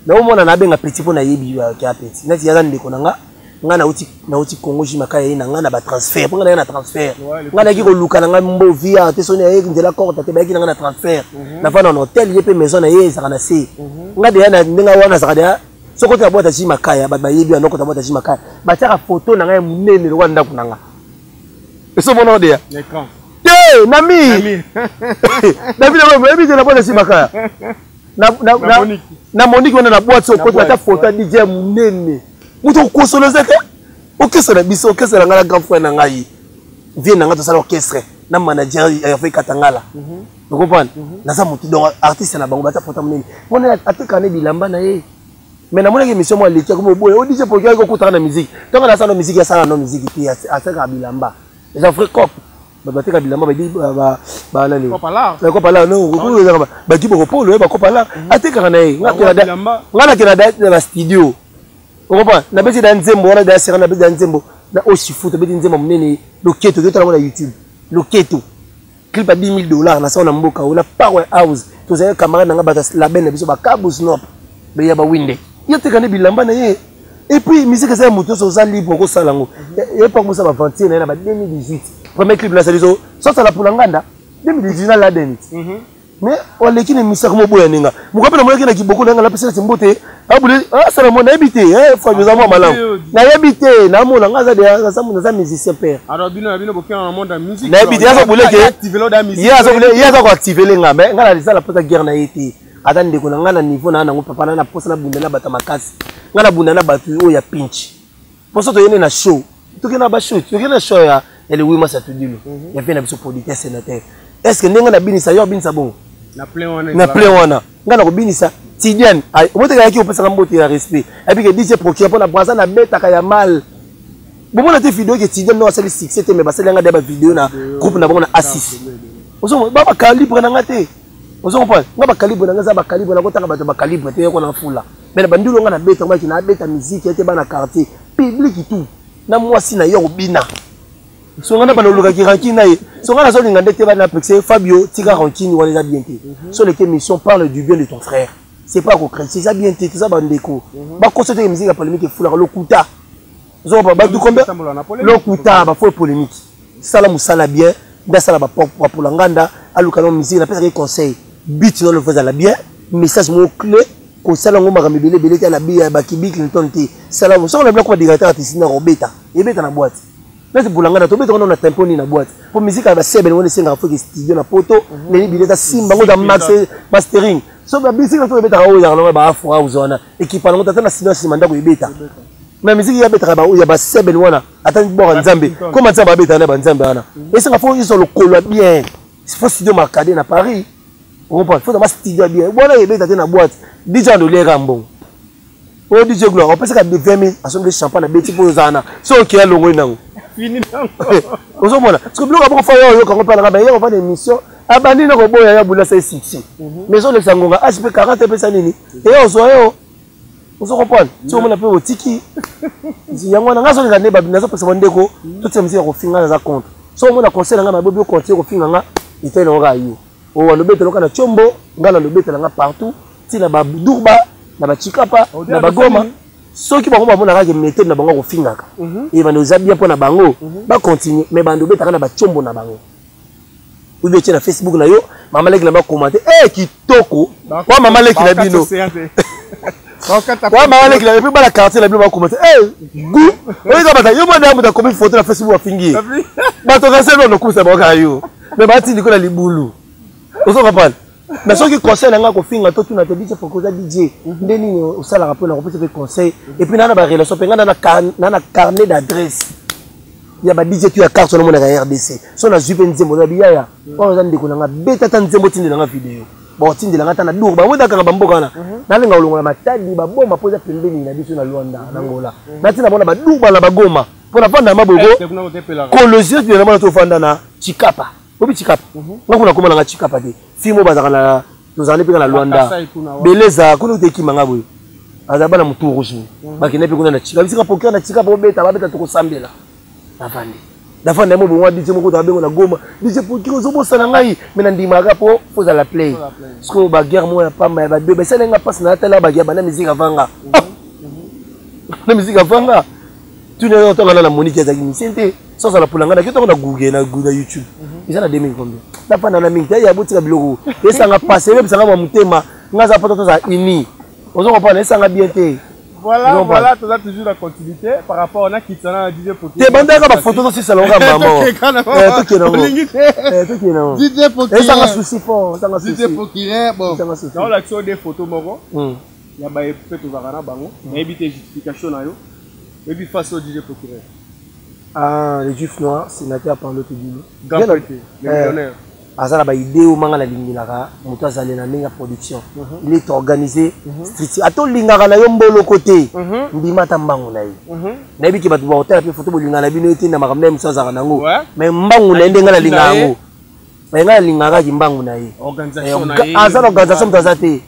naomona, nabenga petit mpo nayebi ya petit neti aza ndeko na nga. Nga nauti Congo, jimaka ye na nga na batransfert, mpo nga naye na transfert. Nga nayaki koluka na nga mbo via te, soni aye nzela korta te, bayaki na nga na transfert. Navanda na hotel, ye mpe maison na ye ezalaka na se. Nga deya na ndenge wana azalaka deya, soki ota boîte ya Makaya, bato bayebi wana, okota boîte ya Makaya, batiaka photo na ngai ya monene lokola ndako na nga, esomona deya te na mi David oyebi te na boîte ya Makaya na Monique wana, na boîte so okoti, batia photo ya DJ ya monene. Moto okosola eza te, orchestre na biso, orchestre na ngai na grand frère na ngai, vie na ngai, tosala orchestre na manager Hervé Katangala, ocomprendre? Naza motu, donc artiste na bango, batia photo monene mpona atekaka ne bilamba na ye. Mais namonaki émission moko aleki, akomi oboya o DJ Poki okutaka na musique. Ntango nasala no musique, asala no musique te, atekaka bilamba, eza vrai cop. Bato bateka bilamba banani, bakopa la baki bokopolo, bakopa la atekaka na ye. Nga nakenda na bastudio, okopa nabeti da nzembo wana da sera, nabeti da nzembo na Oshifu, tobeti nzembo monene Loketo, totala ngo na YouTube, Loketo, clip ya 10 000 $. Nasala na mboka oyo na Power House, tozali camarade na nga, bato label na biso, bakabu snop beya bawinde, ye ateka nde bilamba na ye. Et puis musique eza ya moto nyonso, oza libre okosala yango. Ye mpo akomosala baventure na ye na ba 2018, premier clip nasali so sosala mpona nganda 2018 na Laden. Mais oleki na émission akomoboya ninga moko mpe namonaki na kiboko na nga, napesi nati mbote, abule asala mo, nayebi te. Fabio oza mwa malamu, nayebi te, namona nga aza naza musicien père, nayebi te azobuleke ye aza koactivele nga. Mais nga naza na mposa guerre na ye te, aza ndeko na nga na niveau na nango papa na na mposa nabunda na bato ya makasi. Nga nabunda na bato oyo ya pinch, mposo toyende na show, tokende na bashow, tokende na show ya le 8 mars ya Tudilo ya vie na biso, producteur sénateur. Est ce que ndenge nabinisa yo abinisa bongo na plein wana? Na plein wana ngai nakobinisa Tidiane omoteka, ayaki kopesaka mbote ya respect, ayebike DJ Procure mpo na Braza nabetaka ya mal. Bomona te video ke Tidiane no asali succès te, mais basali yanga da bavideo na groupe na bango na A6. Ozomona ba bacalibre na nga te, ozo comprendre nga? Bacalibre na nga eza bacalibre, nakotanga bato bacalibre te, yoko na fula. Mais na bandulu nga nabeta ngaki, nabeta musique ete bana quartier, public tout na mwasi na ye kobina. So nga na bana olukaki rancune na ye, so nga nazolinga nde te bana pekise. Fabio, tika rancune wana, eza bien te. So leke mission, parle du bien de ton frère, c'est pas kocritiquer, eza bien te. Toza bandeko, bakosa te. Musique ya polémique efulaka, lokuta. Ozokopa bato combien? Lokuta, bafaux polémique. Sala mosala bien nde asala bapola nganda, aluka no musique. Napesaki conseil, but nano fo ezala bien, message moko clé, kosala yango makambo ebele ebele te na bakibi Clinton te. Sala soki na biloko badirecteur artistique na kobeta, ebeta na boîte neti bulangana, tobeta wana na tempo nini na boîte, po musique ya basebele wana esengaka foke studio na poto neni bileta simba ngo za mastering. So babisika to ebetaka oyo ezalaka nango baafro house wana, ekipa nango tata na studio nsima ndako ebeta. Mais musique ya betaka ya basebele wana, ata boka nzambe koma nzambe abetaka na banzambe wana, esengaka fo ezwa lokolo ya bien, fo studio Marcade na Paris, comprendre? Fo zama studio ya bien wana, ebeta te na boîte. DJ andoliaka mbongo oyo, DJ Gloire opesaka 20 000, asombi champagne, abeti mpo ozala na so okeya longoi nango. Ozomona parce que biloko ya boko fa oyo oyoka ngo mpe alanga bayeko mpa na émission, abandi na koboya ya bula sa succès, mais ezolekisa ngonga hp 40 epesa nini eya ozwa yo, ozo comprendre? Ti omona mpe otiki yango wana. Nga azolinga nde nazopesa bandeko totika misika kofinga, naza contre. So omona conseil na nga mabobi, ocontinue kofinga nga, etali nango kaka yo. Oyo alobetela oka na tiombo, nga nalobetela nga partout, ntina badurba. Na bachikapa, na bagoma. Soki bango bamonaka ke méthode na bango kofingaka e bando eza bien mpo na bango, bacontinue. Mais bando obetaka na bacombo na bango, obi otie na Facebook na yo, mama leki na bakomante e kitoko wa mama leki na bino, wa mama leki na epuis bana quartier na bino bakomante e gu oyeka bata yo mwana ya moto akomi photo na Facebook, afingi ye bato kasi no nokumisa bango kaka yo, mais batindi ko na libulu. Ozo comprendre? Mais soki conseil na ngai, kofinga to tuna te. DJ Foko, oza DJ, nde nini osalaka mpona kopesa mpe conseil? Et puis naa na barelation mpe ngai na na carnet d'adresse ya ba DJ tu ya carte namonaka ya RDC. So nazwi mpe nzembo na biyaya oyo eza ndeko na nga, beta ata nzembo, otindela nga video, baotindela nga ata na dur bango etakanga bamboka wana. Nalinga kolongola Matadi, baboma mpo eza pembeni na biso na Lwanda, na Ngola. Natina bango na baDurba, na bagoma, mpo nafanda na maboko kolosio na mona. Tofanda na Chikapa, obi Chikapa nga kuna, koma nanga Chikapa te. Fimo bazalaka na tozalani mpe na Lwanda, Beleza kuna otekima nga boye, aza bana motu rouge, bakende mpe kuna na Chikapa, bisika poker na Chikapa obeta, babeta, tokosambela. Navandi, navanda mo bongo. DJ moko abengo na Goma, DJ Poker, ozobosana ngai, me nandimaka mpo ozala play. Parce que baguerre moko ya pamba ya babe basala nga mpasi na atala baguerre banda musique avanga na musique avanga tuna ntonga na Moniki azalaki musicien te. So azala mpona ngai naki ntongo na Google, na YouTube eza na 2000 combien. Nafanda na mingi te ya botika biloko esanga pasi, ebebisanga mwa motema. Nga aza poto, tozala uni, ozo comprendre, esanga bien te. Voilà, toza toujours la continuité par rapport na kitana na DJ Poki. Te bandaka ba photo tosisa longa mama. Tokende nango. Tokende nango. DJ Poki. Esanga souci fort, esanga souci. DJ Poki, bon. Esanga souci. Naolakisa des photos moko ya baye mpe tozalaka na bango. Nayebi te justification na yo. Oyebi face oyo, DJ Procureur? Ah, le juif noir, sénateur Paulo Tedilo. Grand prêtre, le millionnaire. Aza na baide oyo manga nalingelaka moto azali na ndenge ya production. Il est organisé, structure. Ata olingaka na yo mboloko te, ndima ata mbangu na ye. Nayebi ke bato bakotala mpe foto, bolingaka na bino ye te na makambo na ye mosusu azalaka nango, mais mbangu na ye nde ngai nalingaka yango. Mais ngai nalingaka kaki mbangu na ye. Aza na organisation, moto aza te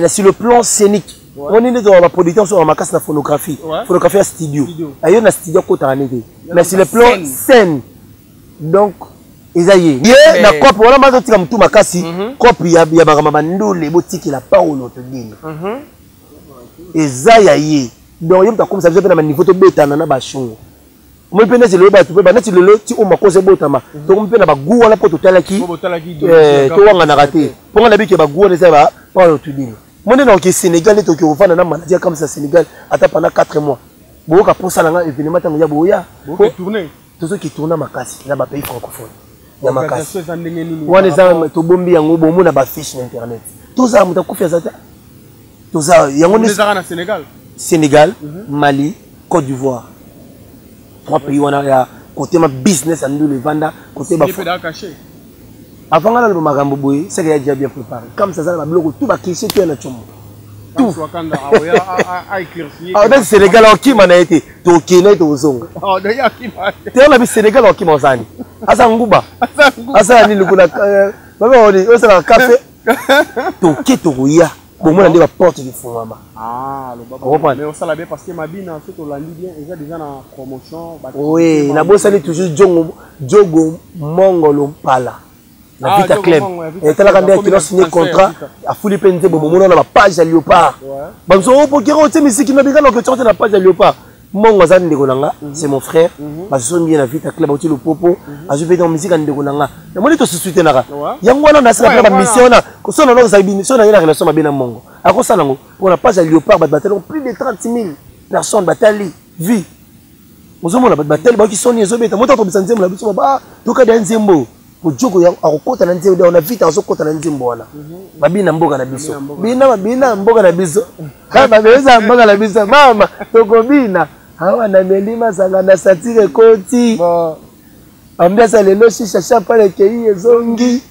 sur le plan scénique. Omoni nde tozala baproducteur so makasi na phonographie, phonographie ya studio, ayo na studio akotaka nde te, mais sur le plan scène, donc eza ye ye na cope wana. Bazotika motu makasi cope ya makambo bandole, botikela Paulo Todini, eza ya ye. Donc ye moto akomisa biso mpe na baniveau tobetana na bashungu. Omoi mpe neti lelo bato mpe baneti lelo ti oyo makoso ebotama, tokomi mpe na bagu wana mpo totalaki, towanganaka te mpo nga nabiki bagu wana eza ba Paulo Todini. Mo nde nakoki Sénégal, nde tokoki kovanda na manager kamisa Sénégal ata pendant 4 mois. Boyoka mposa na nga, événement ntango ya boya, tozoki tourna makasi na bapays francophone ya makasi wana. Eza tobombi yango, bomona bafiche na internet. Tozala moto akufi aza te, toza yango. Sénégal, Mali, Côte d'Ivoire, trois pays wana ya côté ma business ya ndulu evanda côté. Avant nga naloba makambo boye, seke ya déjà bien préparé comme ça, aza na babiloko tout, bacliché to ya na tiomo tout. Neti Sénégal akokima na ye te, tokende ye, tokozonga te. Wana bi Sénégal akokima, ozani aza nguba, asala nini kuna? Babe osalaka kafe, toke, tokoya, bomona nde baporte efungwama. Osala bien parce que mabina so tolandi bien, eza déjà na promotion. Oui, nabosani toujours Jongo, Jogo Mongolo Mpala na Vita Club. Etalaka nde akino signé contrat, afuli mpe nzembo, bomona na bapage ya Léopard. Bamosusu opokera otie misiki na bikana, okotia te na page ya Léopard. Mbongo aza ndeko na nga, c'est mon frère. Bazosombi ye na Vita Club, auti Lupopo, azwi mpe donc musique ya ndeko na nga. Namoni tosusutenaka yango wana, nasala mpena bamission wana. So na ozali so na ye na relation mabe na mbongo, akosala yango mpo na page ya Léopard. Bato batali plus de 30 000 personnes, batali vie, ozomona bato batali, bayoki soni ezobeta moto akobisa nzembo na biso ba tokadi ya nzembo ojoko akokota na nzembo na vita, azokota na nzembo wana. Babina mboka na biso, bina bina mboka na biso, babeza mboka na biso, mama tokobina awa na meli masanga na satire ekoti ambiasa lelo shisha champagne ekei ezongi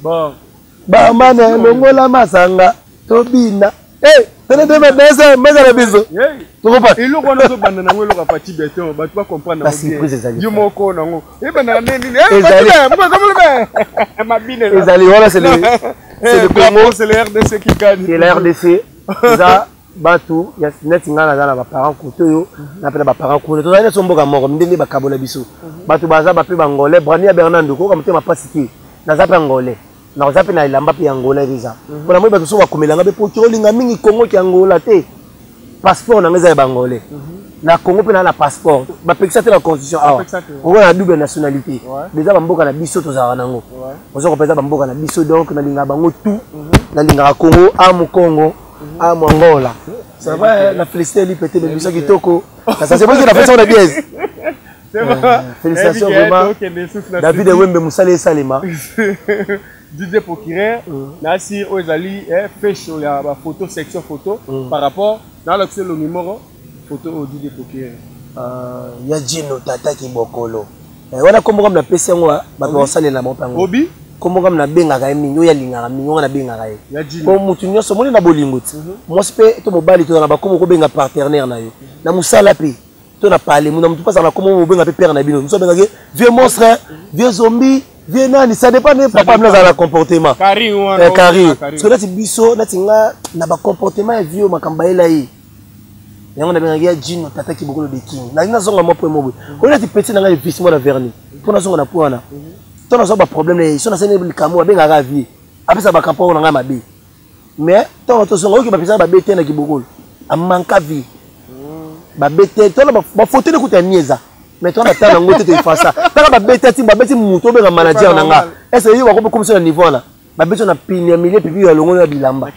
bamana elongola masanga tobina. Tene meza na biso. Eloko wana ozobanda nango, eloko ya Fati Beton, bato bacomprendre yo moko nango ebandaka nde nini? Mabine ezali wana, c'est le Congo. C'est le RDC qui gagne. C'est la RDC. Eza bato ya neti ngai naza na baparent kote oyo, na mpe na baparent kuna, tozali nyonso mboka moko. Ndenge bakabola biso, bato baza bape bangolais, brani ya Bernando koyoka motema mpasi te. Naza mpe angolais. Naza mpe na elamba mpe ya Angola eza. Mpo namoni bato mosusu bakomelanga mpe po olinga mingi Congo ki Angola te. Passeport na nga eza ya Bangolais. Na Congo mpe naa na passeport. Bapekisa te na constitution awa. Okoka na double nationalité. Eza bamboka na biso tozalaka nango. Oza kopesa bamboka na biso, donc nalingaka bango tout. Nalingaka Congo, amu Congo, amu Angola. Ça va, na félicité Lipete, bebisa kitoko. Ça c'est moi qui na fait ça na biaise. Félicitations vraiment. David Wembe mosala esalema. DJ Procureur, nasi oyo ezali feshe ya bafoto, section photo, par rapport nalakisi elongi moko photo oyo DJ Procureur. Ya Jino Tata Kibokolo wana, kombo kami napesi yango, bato bakosalela bango mpe yango. Obi. Kombo kami nabengaka ye mingi, oyo alingaka mingi, onga nabengaka ye po motu nyonso omoni na bolingo ti mwasi mpe to mobali, tozala na bakombo kobenga partenaire na yo na mosala mpe to na pale na motu mpe azala na kombo mobenga mpe père na bino. Mosu abengaki vieux monstre, vieux zombie, vieux nani, ça dépend nde papa bino azala na comportement. Carré. Parce que nati biso, nati nga na bacomportement ya vieux, makambo bayela ye yango nabengaki ya Jino Tata Kibokolo de King. Nalingi nazonga mwa point mo boye oyo nati petit na ngai evisi mwa na verni mpo nazonga na point wana to nazwa baproblème na ye. So nasali likambo, abengaka vie, apesa bakampo oyo na ngai mabe. Mais ntango tozonga, oyoki bapesaka babe te na Kibokolo, amanka vie babe te. Tona bafoto nde kuta ya mi eza, mais tona tala yango te, toefasa taka babeti ati babeti moto obenga manager na nga ese yo bakokomisa na niveau wana. Babeti na pine ya milie pipi ya longono ya bilamba,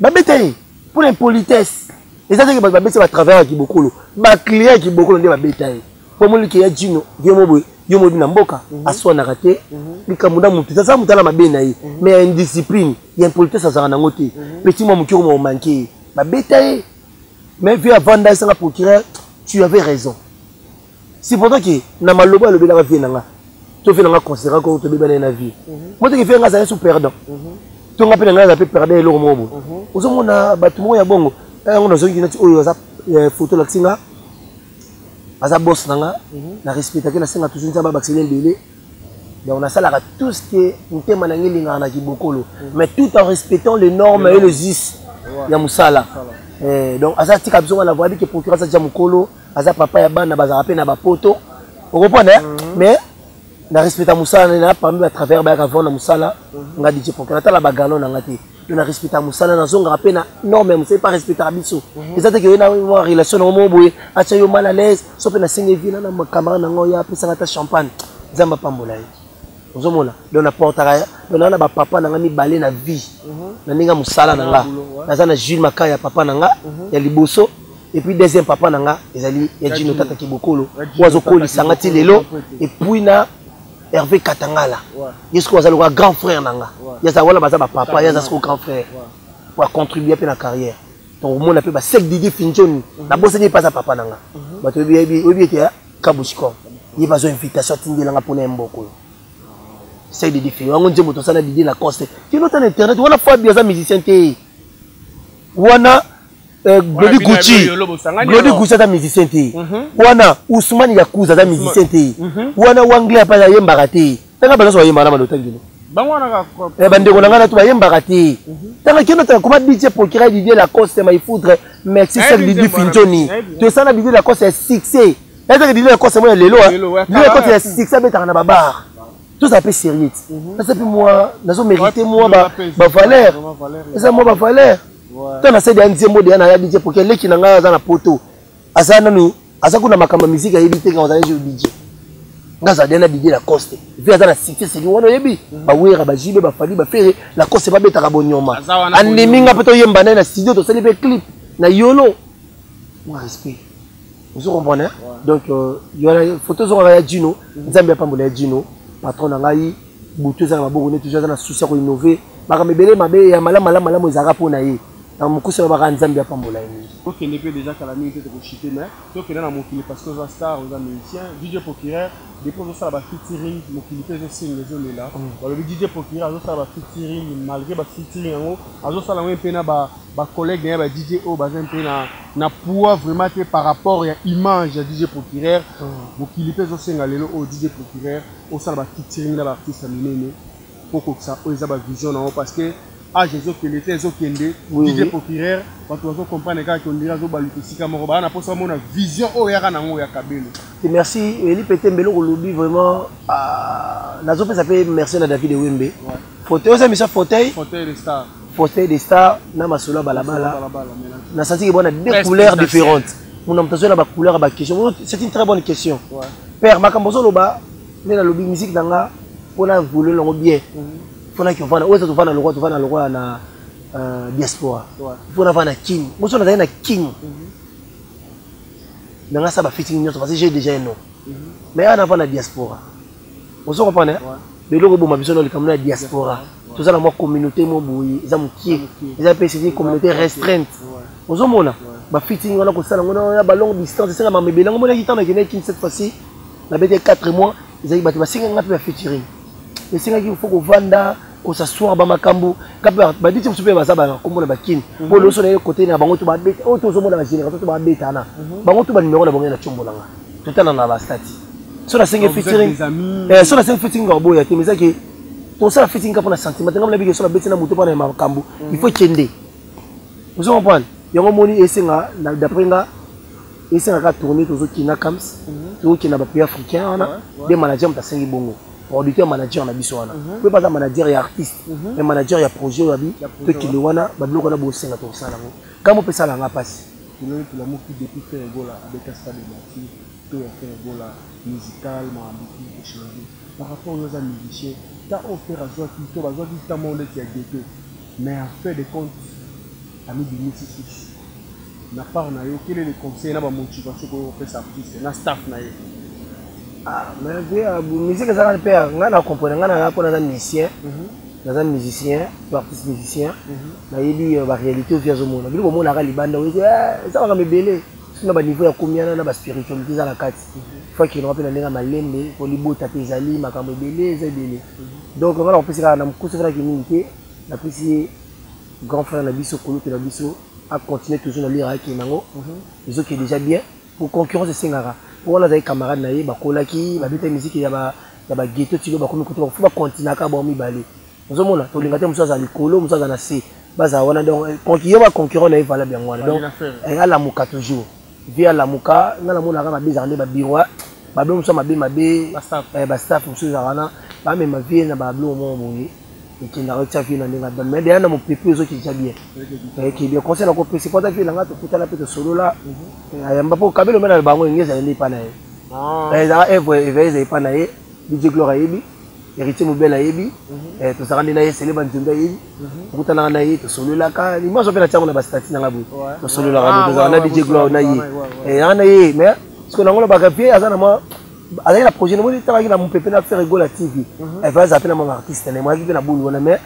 babeta ye mpo na impolitesse. Eza teke bato babeti batravailleur ya Kibokolo, baclient ya Kibokolo nde babeta ye mpo moliki ya Jino vie mo boye. Yo moyebi na mboka aswanaka te, likambo na motu aza motu ala mabe na ye, mais ya indiscipline, ya impolitesse azalaka nango te. Petit mwa moki okoma omanke ye, babeta ye. Mais vie avanda esanga procureur, tu avais raison. C'est pourtant que na maloba alobelaka vie na nga to vie na nga considérant ko tobebana ye na vie mo teke vie nga azali su perdant to nga mpe na ngai aza mpe perdant eloko moko boye. Ozomona bato moko ya bongo yango nazongi nati oyo aza photo lakisi nga, aza boss na nga, na respectaki, nasenga toujours Nzambe abakiseli ebele. Donc nasalaka tout ce que motema na ngai elingaka na Kibokolo, mais tout en respectant les normes et les us ya mosala. Donc aza tika biso wana, voyabi ke procureur aza tia mokolo, aza papa ya bana, bazalaka mpe na bapoto, okomprendre. Mais na respecta mosala na parmi batravailleur bayaka vendre na mosala nga DJ Procureur, natala bagalon na nga te. Donc na respecta mosala, nazongaka mpe na norme ya mosala, epa respectaka biso. Eza te ke oye na mwa relation nango moko boye atya yo mal à l'aise. So mpe nasengi vie na camarade nango oyo apesaka ata champagne, Nzambe apambola ye. Ozomona, donc naportaka, donc naa na bapapa na nga mibale na vie na ndenge ya mosala na nga. Naza na Jules Makaya, papa na nga ya liboso, et puis deuxième papa na nga ezali ya Jino Tata Kibokolo oyo azokolisa nga ti lelo, et puis na Hervé Katangala, ye sikoyo aza lokola grand frère na nga. Ye aza wana, baza bapapa, ye aza sikoyo grand frère po acontribue mpe na carrière. Donc omona mpe basek Didi Finjoni, nabosani, ye mpe aza papa na nga. Bato oyebi ete Kabushikor ye bazwa invitation, atindelanga mpona ye mboka oyo sek Didi Finjoni yango nzembo tosala Didi Lacoste kino ta na internet wana. Fabi aza musicien te wana. Glody Gucci, Glody Gucci aza musicien te wana. Ousmane Yakuza aza musicien te wana. Wangle apa ayembaka te. Tanga banso bayembaka na malotangino, bandeko na ngai na to bayembaka te. Tanga kino tanga koma DJ Procureur Didier Lacoste Maïfoudre, merci Sek Didi Finjoni. Tosala Didier Lacoste ya succès, ezaki Didier Lacoste mo ya lelo. Didier Lacoste ya succès abetaka na babar. Tozala mpe sérieux ti naza mpe mwa nazo mérite mwa bavaleur, eza mwa bavaleur to nasali ya nzembo deya na ya DJ Procureur. Leki na ngai aza na poto, aza nanu, aza kuna makambo ya musique ayebi te. Nga ozali jour DJ, nga azala deya na Didier Lacoste vi aza na succès seki wana, oyebi bawera, bajibe, bafali, bafere, Lacoste babetaka bonyoma. Andimi nga mpe toyemba naye na studio, tosali mpe clip na yolo, mwa respect, ozo comprendre. Donc wana photo ezongaka ya Jino. Nzambe apambola ya Jino, patron na ngai. Butu eza na maboko nde toujours aza na souci ya koinnove makambo ebele mabe ya malamu malamu malamu ezalaka mpo na ye na mokuse babaka. Nzambe apambola ye mingi. Tokende mpe déjà kala mingi te, tokochite, mais tokende na mokili parce que oza star, oza musicien. DJ Procureur, depuis ozosala bafeaturing, mokili mpe ezosenga, ezolela. Balobi DJ Procureur azosala bafeaturing, malgré bafeaturing yango azosala yango mpe na bacollègue na ye ba DJ oyo baza mpe na poids vraiment te par rapport ya image ya DJ Procureur. Mokili mpe ezosenga lelo oyo DJ Procureur osala bafeaturing na baartiste ya minene po kokisa oyo eza bavision na yo, parce que age ezokende te, ezokende. DJ Procureur, bato bazocomprendre kaka ondire azobaluka esika moko, baa na mposa bamona vision oyo yaka nango ya kabelo. Merci Eli Pete Mbelo, kolobi vraiment, nazopesa mpe merci na David Ewembe. Fauteuil oza émission fauteuil. Fauteuil de star. Fauteuil de star na masolo ya balabala. Na senti que bona deux couleurs différentes. Muna moto azoyela ba couleur ya ba question. C'est une très bonne question. Ouais. Père makambo ozoloba nde nalobi musique na nga mpona vole nango bien. Mpona kovanda oyo eza tovanda lokwa tovanda lokwa na diaspora. Mpona vanda na Kin. Moso nazali na Kin. Na nga sa ba fitting nyonso parce que j'ai déjà un nom. Mais awa navanda na diaspora. Ozo comprendre? Biloko eboma biso na likambo na diaspora. Toza na mwa communauté mo boye eza mokie. Eza mpe c'est une communauté restreinte. Ozomona ba fitting wana kosala ngo na ba longue distance esenga makambo ebele. Yango monaki ntango nakendaki Kin cette fois-ci nabeti 4 mois ezalaki bato basengaki nga mpe ba featuring. Esengaki il faut kovanda kosasseoir ba makambo kaka baditi mosusu mpe baza ba kombo na bakini mpo loso na ye kote na bango to babeta oyo tozomona ba génération to babetana bango to ba numéro na bango na tshombo na nga totala na ba stati so nasengi featuring so nasengi featuring nga oboya te mais ezaki tosala featuring kaka mpona sentiment te nga mona bike so nabeti na moto mpona ya makambo il faut ekende. Ozo comprendre? Yango moni esenga d'après nga esengaka tourner tozokina Kams, tozokina ba pays africain wana de manager moto asengi bongo producteur manager na biso wana po baza manager ya artiste mais manager ya projet oyo abi tokende wana babiloko wana bosenga tokosala yango kambo mpe esalanga mpasi. Tololi tolamuki depuis Ferre Gola abeta stade de Martyrs to ya Ferre Gola musical makambo tout echanger par rapport oyo aza musicien ta oyo Ferre azwaki to bazwaki ta moko neti ya ghetto mais en fait de compte amibimisi susu na part na yo, quel est le conseil na ba motivation koyo kopesa artiste na staff na ye? Ah, mais vie musique ezalaka mpe ngai na comprendre ngai naza mpo naza musicien, naza musicien to artiste musicien, nayebi ba réalité oyo azomona biloko omonaka libanda oyo eza makambo ebele so na baniveau ya komiana na baspiritualité eza na kati. Faut akendaka mpe na ndenge ya malembe po libota mpe ezali makambo ebele eza ebele. Donc ngai nakopesi kaka na mokuse fanaki mingi te, napesi ye grand frère na biso, kulutu na biso, a continuer toujours na lire akende yango ezoke déjà bien po concurrence esengaka po wana azali camarade na ye bakolaki babeta musique ya ba ya ba ghetto tilo bakomi kote faut bakontinaka bango mibale. Ozomona tolinga te mosusu azala likolo mosusu azala na se bazala wana. Donc ye ba concurrent na ye valable yango wana. Donc alamuka toujours vie alamuka. Nga namonaka mabe ezalaka nde babiro babilo mosusu mabe mabe, bastaff mosusu ezalaka wana bamema vie na babilo moko boye ekendaka etia vie na ndenge mais deya na mopepe ezokita bien eke bien. Conseil nakopesa po ata vie na nga tokutana mpe tosolola ayamba mpo kabelo mpe na bango enge ezali nde epa na ye, ezalaka œuvre éveillé ezali epa na ye. DJ Gloire ayebi, Héritier Mobele ayebi, tozalaka nde na ye sele banzembe ayebi, tokutanaka na ye tosololaka image mpe na tiango na bastati nanga boye tosololaka boye tozalaka na DJ Gloire na ye yanga na ye. Mais sikoyo nango lobaka vie aza na mwa azalaki na projet namoni ntango na mopepe na Ferre Gola TV eva azala mpe na mwa artiste na ye moyaki mpe na bulu wana mais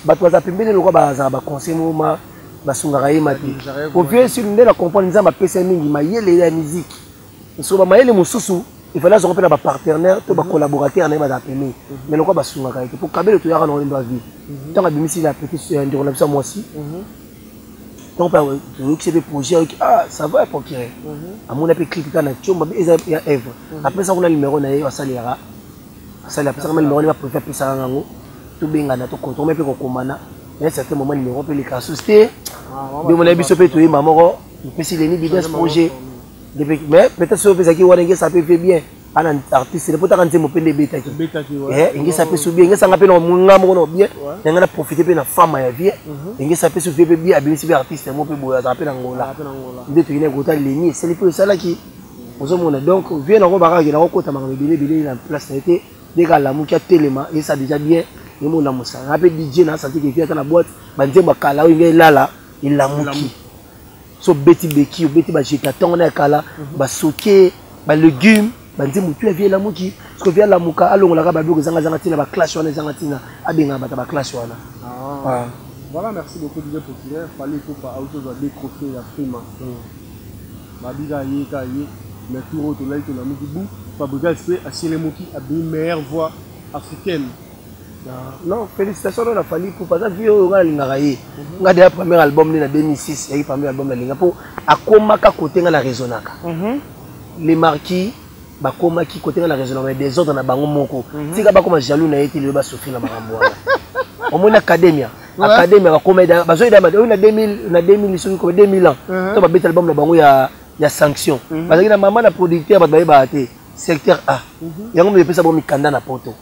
bato baza pembeni lokwa bazala baconseil moma basungaka ye ma te po vie sur nde na comprendre Nzambe apesa ye mingi mayele ya musique so bamayele mosusu efali azwaka mpe na bapartenaire to bacollaborateur na ye bazala pembeni mais lokwa basungaka ye te po kabele toyaka na ndo avie ntango abimisi na petit ndeko na biso ya mwasi donc mpe toyokisi mpe projet ayoki ah ça va procureur amona mpe clip kaka na tiomba mpe eza ya œuvre apesa kuna numéro na ye asalelaka asali apesaka ma numéro ne bapréfet apesaka yango tobengana tokontrole mpe kokomana na certain moment numéro mpe eleka susu te nde mona biso mpe toyemba moko topesi leni business projet. Mais peut-être soki opesaki wana engesa mpe ve bien ana artiste ne potaka nzembo mpe nde ebetaki engesa mpe so bien engesanga mpe na nga moko na bien na nga na profite mpe na fama ya vie engesa mpe so vie mpe bien abimisi mpe artiste yango mpe boye azala mpe na ngola nde toyina kota leni esali mpe esalaki ozomona. Donc vie nango bakaki nakokota makambo ebele ebele na place na ye te ndenge alamuki atelema esa déjà bien emona mosala nga mpe DJ na santi ke vie ata na boîte banzembo ya kala oyo ngai elala elamuki so obeti beki obeti bajeta ntongo na ya kala basoke balégume banzembo tu ya vie elamuki soki vie alamuka alongolaka babiloko ezangazanga ntina baclashe wana ezanga ntina abengaka bato ya baclashe wana. Voilà, merci beaucoup DJ Populaire. Fallait Ipupa auto doit décrocher la prime. Babika ye ka ye mais tour oyo tolali tolamuki bu Fabregas mpe aselemoki abimi meilleure voix africaine. Non, félicitations na Fally Ipupa aza vie oyo nga nalingaka ye. Nga deya premier album nde na 2006 yaki premier album nalinga mpo akomaka kote nga na raisonnaka les marquis bakomaki kote nga na raisonnaka mais désordre na bango moko tika bakoma jaloux na ye te lelo basouffrir na makambo wana. Omoni academia academia bakoma bazoyeda oyo na 2000 na 2000 soki kobe 2000 ans to babeta album na bango ya sanction bazalaki na mama na producteur bato bayebaka te secteur A yango moto epesa bango mikanda na poto.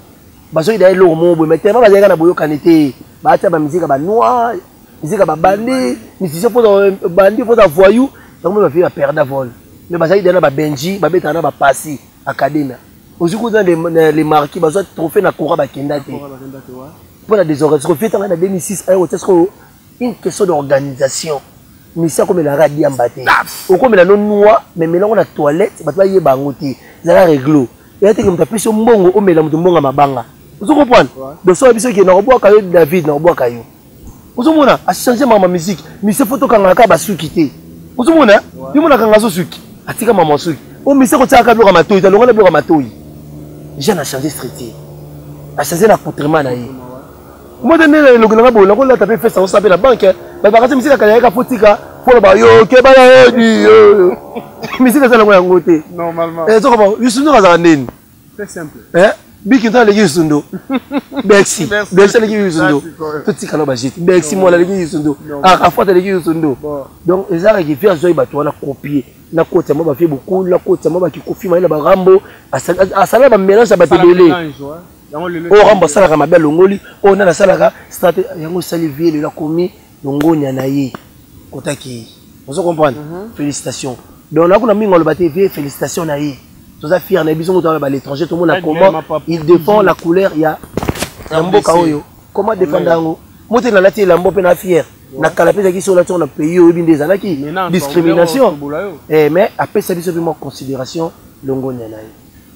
Bazoki da eloko moko boye, mais tellement bazalaki kaka na boyokani te, baatia ba musique ya ba noir, musique ya ba bandi, musicien faut bandi, faut voyou, yango ba vieux ba perda vol. Mais bazalaki deja na ba Benji, babetaka na ba Pasi Academia. Ozwi kuta les marquis bazwa trophée na Kora bakenda te. Mpo na désorganisation, vieux tanga na 2006 aye kotia sikoyo une question d'organisation. Misi akomelaka diamba te. Okomela no noix, mais mela yango na toilette, bato bayeba yango te. Ezala réglo. Eya te ke moto apesi yo mbongo omela moto mbongo ya mabanga. Ozo comprendre? Donc soki biso ke nakobwaka yo David, nakobwaka yo. Ozomona a changer mama musique. Mise faut tokangaka kaka basuki te. Ozomona? Yo mona kanga zo suki. Atika mama suki. O mise kotiaka kaka biloko ya matoyi, alongola biloko ya matoyi. Jeune a changer structure. A changer na accoutrement na ye. Moi de nene elongi nanga boye nakolata mpe fesa osala mpe na banke bato bakati misika kala yaka fotika foloba yo keba na yodi yo misika eza nango yango te ezokoma yusundu azala ndeni biki nto aleki yusundu bexi bexi aleki yusundu totika na bajete bexi mwana aleki yusundu arafat aleki yusundu donc ezalaki vie azwaki bato wana copie na koti ya mwa bavie bokulu na koti ya mwa bakikofi mayele barambo asala bamélange ya bato ebele. Oyo Rambo asalaka mabe alongoli, oyo nani asalaka strate yango esali vie lelo akomi longonya na ye kotaki. Ozo comprendre? Félicitations. Donc na kuna mingi aloba te vie félicitations na ye. Toza fier na biso moto ba l'étranger tout monde comment il défend la couleur ya ya mboka oyo. Comment défendre yango? Moto na lati elamba pe na fier. Na kala pe ezalaki sola na pays oyo binde ezalaki discrimination. Eh mais apesa biso pe mwa considération longonya na ye.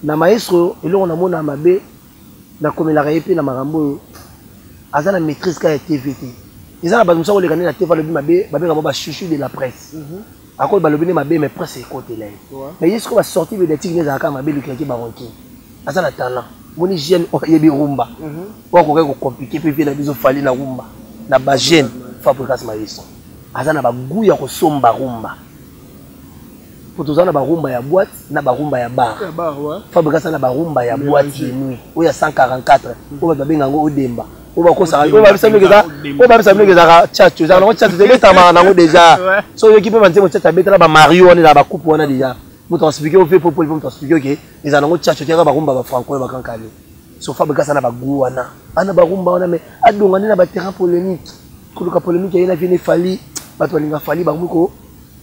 Na maestro eloko namona mabe nakomelaka ye mpe na makambo oyo aza na maîtrise kaka ya TV te. Eza na bato mosusu akoleka nde na TV alobi mabe, babengaka bango ba chouchou de la presse. Akoki balobi nde mabe mais presse ekotela ye. Mais ye sikoyo ba sortie médiatique nde ezalaka mabe elukilaki ba rancune. Aza na talent. Moni jeune oyo ayebi rumba. Oyo akokaki ko compliquer mpe vie na biso Fally na rumba. Na ba jeune Fabregas maestro. Aza na ba goût ya kosomba rumba. Po toza na ba rumba ya boîte na ba rumba ya bar. Ya bar, ouais. Fabregas aza na ba rumba ya boîte de nuit oyo ya 144 oyo bato babenga yango odemba. Oyo bakosaka, oyo babisa biloko eza, oyo babisa biloko ezalaka tchatcho, ezalaka nango tchatcho, ebetamaka nango déjà. So oyoki mpe banzembo tchatcho abetala ba Mario wana ezalaka ba coupe wana déjà. Moto expliquer yo mpe popoli mpe moto expliquer yo ke ezalaka nango tchatcho, tiaka ba rumba ba franco ya ba grand kale. So Fabregas aza na ba goût wana. Ana ba rumba wana mais adonga nde na ba terrain polémique. Koluka polémique ya ye na vie ne Fally, bato balinga Fally bango ko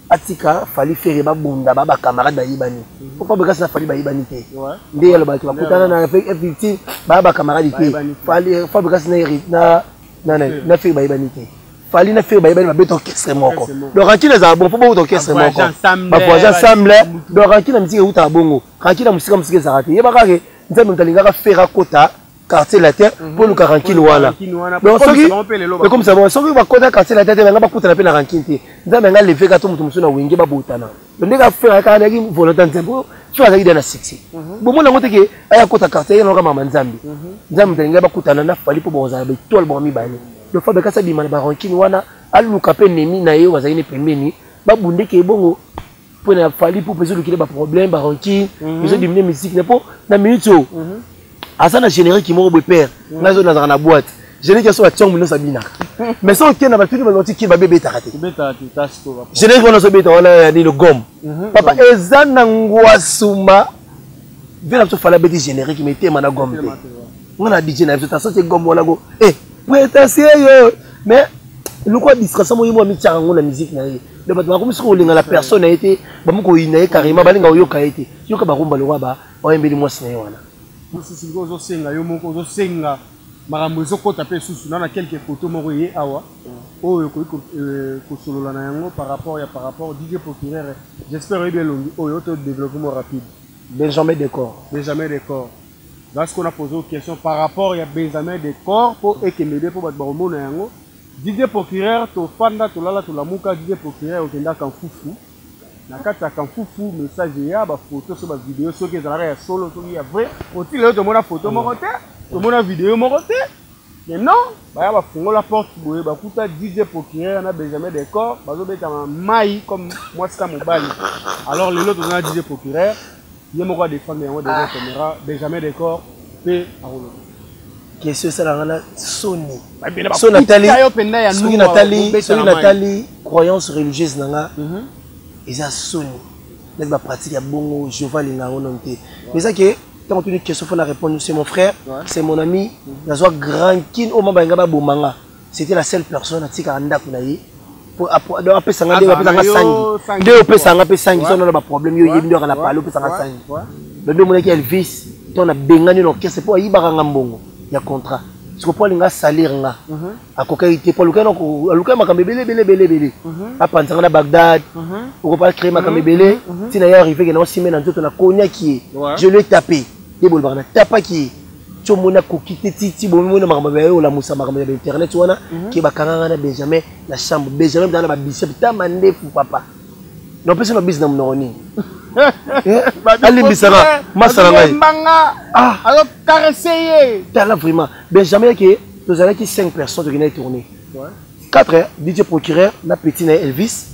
atika Fally Ferre babunda ba ba camarade bayebani. Po Fabregas na Fally bayebani te. Nde alobaki bakutana na victime ba ba camarade te. Fally Fabregas na na na na Ferre bayebani te. Fally na Ferre bayebani babeta orchestre moko. Donc rancune ezala bon po bobeta orchestre moko. Ba voyage ensemble. Donc rancune na musique eutaka bongo. Rancune na musika musika ezalaka te. Yebaka ke Nzambe moto alingaka Ferre akota quartier latin mpo luka rancune wana. Donc soki ekomisa bango soki bakota quartier latin te banga bakutana mpe na rancune te. Nzambe anga leve ka to moto mosusu na wenge babotana. Donc ndenge Ferre kaka ayaki volonté ya Nzambe. Ferre azalaki deja na succès. Bomona yango te ke aya kota quartier ye nayoka mama Nzambe. Nzambe moto alingaki bakutana na Fally mpo bakozala ba étoile bango mibale. Donc Fabregas abima na ba rancune wana aluka mpe ennemi na ye oyo bazalaki ne pembeni babundeke ebongo mpo na Fally mpo mpenza olukile ba problème ba rancune ezo diminuer musique na mpo na minute oyo aza na générique moko boye père ngai zo nazalaka na boîte générique ya so bationgo nyonso abinaka mais soki okende na batuni baloti kini babe ebetaka te générique wana ozobeta wana ya nini gomme papa eza na ngwasuma vie na biso Fally abeti générique mais etema na gomme te nga na DJ na biso ta soki gomme wana ko eh prétentieux yo mais lokola distraction moko ye moko amitiaka yango na musique na ye. Donc bato bakomi soki kolinga na personne na ye te, bakomi koyina ye carrément, balinga koyoka ye te. Yoka barumba lokola ba oyembeli mwasi na ye wana. Mosusu sikoyo ozosenga yo moko ozosenga makambo ezokota mpe susu na na quelques photos moko eye awa oyo okoki kosolola na yango par rapport ya par rapport DJ procureur j'espère oyebi elongi oyo to développer mo rapide. Benjamin Decor. Benjamin Decor. Là, ce qu'on a posé une question par rapport ya Benjamin Decor po ekende po bato bakomona yango. DJ procureur tofanda tolala tolamuka DJ procureur okenda Kamfufu na kati ya Kamfufu message eya ba photo so ba video soki ezalaka ya solo soki ya vrai oti lelo tomona photo moko te tomona video moko te mais non baya bafungola porte boye bakuta DJ procureur na Benjamin Decor bazobetama mai comme mwasi na mobali alors lelo toza na DJ procureur ye moko adefendre yango devant caméra Benjamin Decor mpe akoloba question esalaka na soni soki natali soki natali soki natali croyance religieuse na nga eza soni neti ba pratique ya bongo Jehovah alinga yango nanu te mais eza ke. Ntango tuni question, faut na répondre. C'est mon frère, c'est mon ami. Nazwa grand kin oyo mabalinga babomanga, c'était la seule personne atikaka ndako na ye donc apesanga ndenge apesanga sangi, nde opesanga mpe sangi so nana baproblème. Yo oyebi nde oka na pale, opesanga sangi. Donc nde omonaki Elvis to nabengani na orchestre mpo ayibaka nga mbongo ya contrat. Siko mpo alinga asalir nga, akokaki te, po alukaki makambo ebele ebele ebele ebele, apanzanga na Bagdad, okopa créer makambo ebele. Ntina ye arrive ke naosime na nzoto, nakoniaki ye, je lui ai tapé, nde bolobaka natapaki ye. Ti omoni akoki te, titi bomoni makambo ya ye, olamusa makambo ya bainternet wana ke bakanganga na Benjamin na chambre. Benjamin mtana na babicep ta mandefu, papa, napesi na bisi na monoko nini, alimbisaka masala ngai. Azocaresse ye. Tala, vraiment, Benjamin yake, tozalaki 5 personnes, tokendaki tourner 4: DJ Procureur na petit na ye Elvis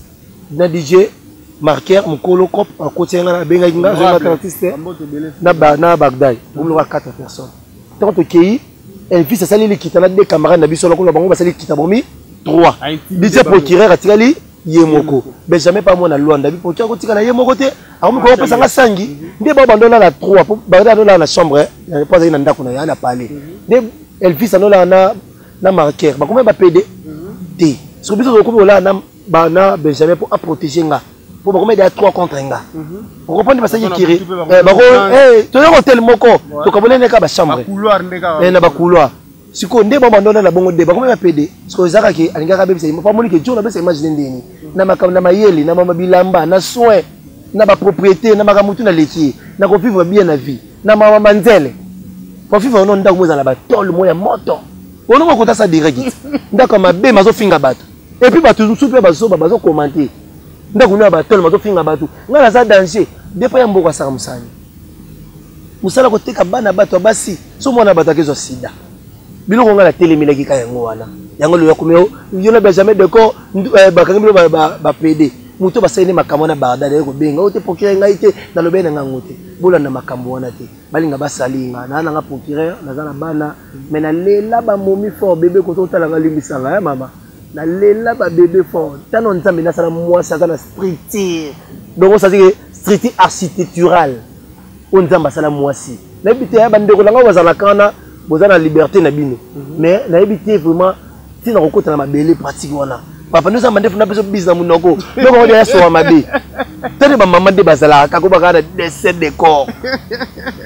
na DJ Marquer mokolo cop akoti nga, abengaki nga, azonga artiste na Bagdad, bomiloka 4 personnes. Ntango tokei, Elvis asali likita na deux camarades na biso, lokola bango basali likita bomi 3, DJ Procureur atikali ye moko. Benjamin pa mwana Lwanda bi procureur akotika na ye moko te, akomi kopesanga sangi nde bao bando olala 3, po Bagdad andolala na chambre po azali na ndako na ye na palais, nde Elvis andolala na Marquer, bakomi bapede te. Soki biso tokomi kolala na Benjamin mpo aprotéger nga, mpo bakomi deya 3 contre nga, okomprendre? Basaki kiri toza hotel moko, tokaboli nde kaka bachambre na bacouloir. Sikoyo nde bango bandona na bongo, nde bakomi bapede. Sikoyo eza kaka alingaka abebisa, po amoni ke jo nabebisa image nde ndeni na makambo na mayele na mama bilamba na soin na bapropriété na makambo tu naleki ye na kovivre bien na vie na mama manzele po vivre ono ndako mo ezala batole mo ya moto ono moko sa direct ndako ya mabe mazofinga bato. Et puis bato mosusu mpe bazoba bazokomante ndako no ya batole mazofinga bato. Ngai naza danger depa ya mboka, asaka mosani mosala koteka bana bato ya basi, so mwana bato akezwa sida. Biloko ngai natelemelaki ka yango wana, yango loya komi yo na Benjamin Decor, bakangi bino bapede moto basali nde makambo wana. Bagdad aye kobenga oyo te, procureur ngai te, nalobeli na ngango te, bolanda makambo wana te. Balinga basali nga naa nanga procureur, naza na bana mais nalela bamomi fort. Bebe koto otalanga, limbisanga ya mama, nalela babebe fort. Tano Nzambe nasala mwasi aza na structure, donc osazike structure architecturale oyo Nzambe asala mwasi. Nayebi te, bandeko na ngai bazalaka wana, boza na liberté na bino, mais nayebi te vraiment ntina kokota na mabele pratique wana. Papa nde oza mandefu na biso bise na monoko, donc yango ya sowa mabe tani. Bamama nde bazalaka kaka bakaka na dessin décor,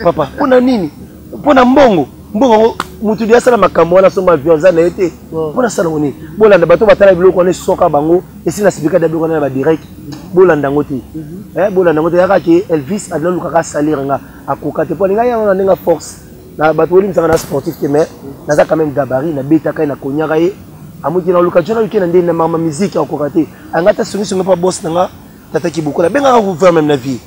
papa. Mpona nini? Mpona mbongo. Mbongo yango motu de asala makambo wana, asomba avion aza na ye te, mpona asala ngo nini? Bolanda bato batala biloko wana, esoka bango esi na sipika da biloko wana na badirect. Bolanda yango te, bolanda yango te. Yaka ke Elvis alolukaka asalir nga, akoka te, mpo alinga yango na ndenge force na bato. Bolimbisaka na sportif te, mais naza quand même gabarit, nabetaka ye, nakonyaka ye, amoki na oluka jona luke na ndenge na mama musique, akoka te. Anga ta songisongi mpo boss na nga tata Kibokolo abengaka couvert même na vie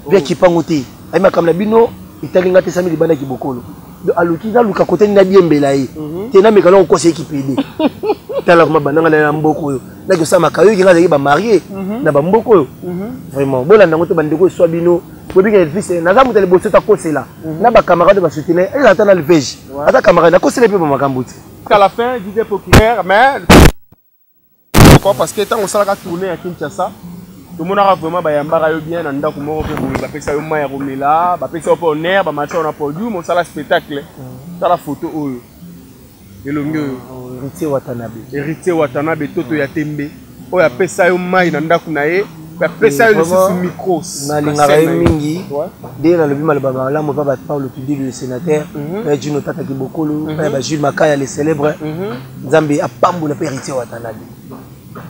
vie akipango te, ayi makambo na bino etali nga te, esami libanda. Kibokolo donc aluki naluka kote nini nadiembela ye te, nameka na kokosa ye kipede. Tala koma bandanga na mboka oyo, naki osala makayo yoki nga azalaki bamarie na bamboka oyo. Vraiment, bolanda yango te, bandeko, eswa bino. Bobika Elvis, naza moto ya liboso takosela na bacamarade basoutenir, ezala ata na levege, ata camarade nakosela mpe bamakambo te. À la fin, DJ Procureur, mais pourquoi? Parce que ntango osalaka tournée ya Kinshasa, tomonaka vraiment bayambaka yo bien na ndako moko mpe boye, bapesa yo mai ya komela, bapesa yo mpe honneur, bamati yo na podium, osala spectacle. Tala photo oyo, elongi oyo. Héritier Watanabe. Héritier Watanabe, toto ya tembe oyo apesa yo mai na ndako na ye, apesa yo lisusu micro. Nalingaka ye mingi nde nalobi maloba malamu epa bato Paulo Tudilu le sénateur, mpe Juno Tata Kibokolo, mpe bajules Makaya le célèbre. Nzambe apambola mpe Héritier Watanabe.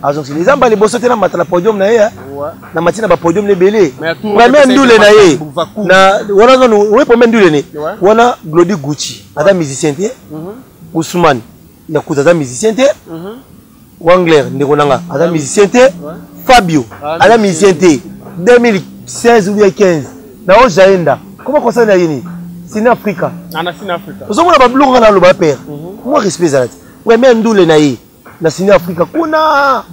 Azokisila eza mbala liboso te namata na podium na ye, na mati na bapodium na ebele. Premier ndule na ye na wana nanu oye, premier ndule ne wana Glodi Gucci aza musicien te, Ousmane Yakuza aza musicien te, Wangler ndeko nanga aza musicien te, Fabio aza musicien te. 2016 ou bien 15 na ojaenda koma concert na ye ni Sine Africa, ozomona babiloko nga naloba père, moi respect ezala te. Premier ndule na ye na Sine Africa kuna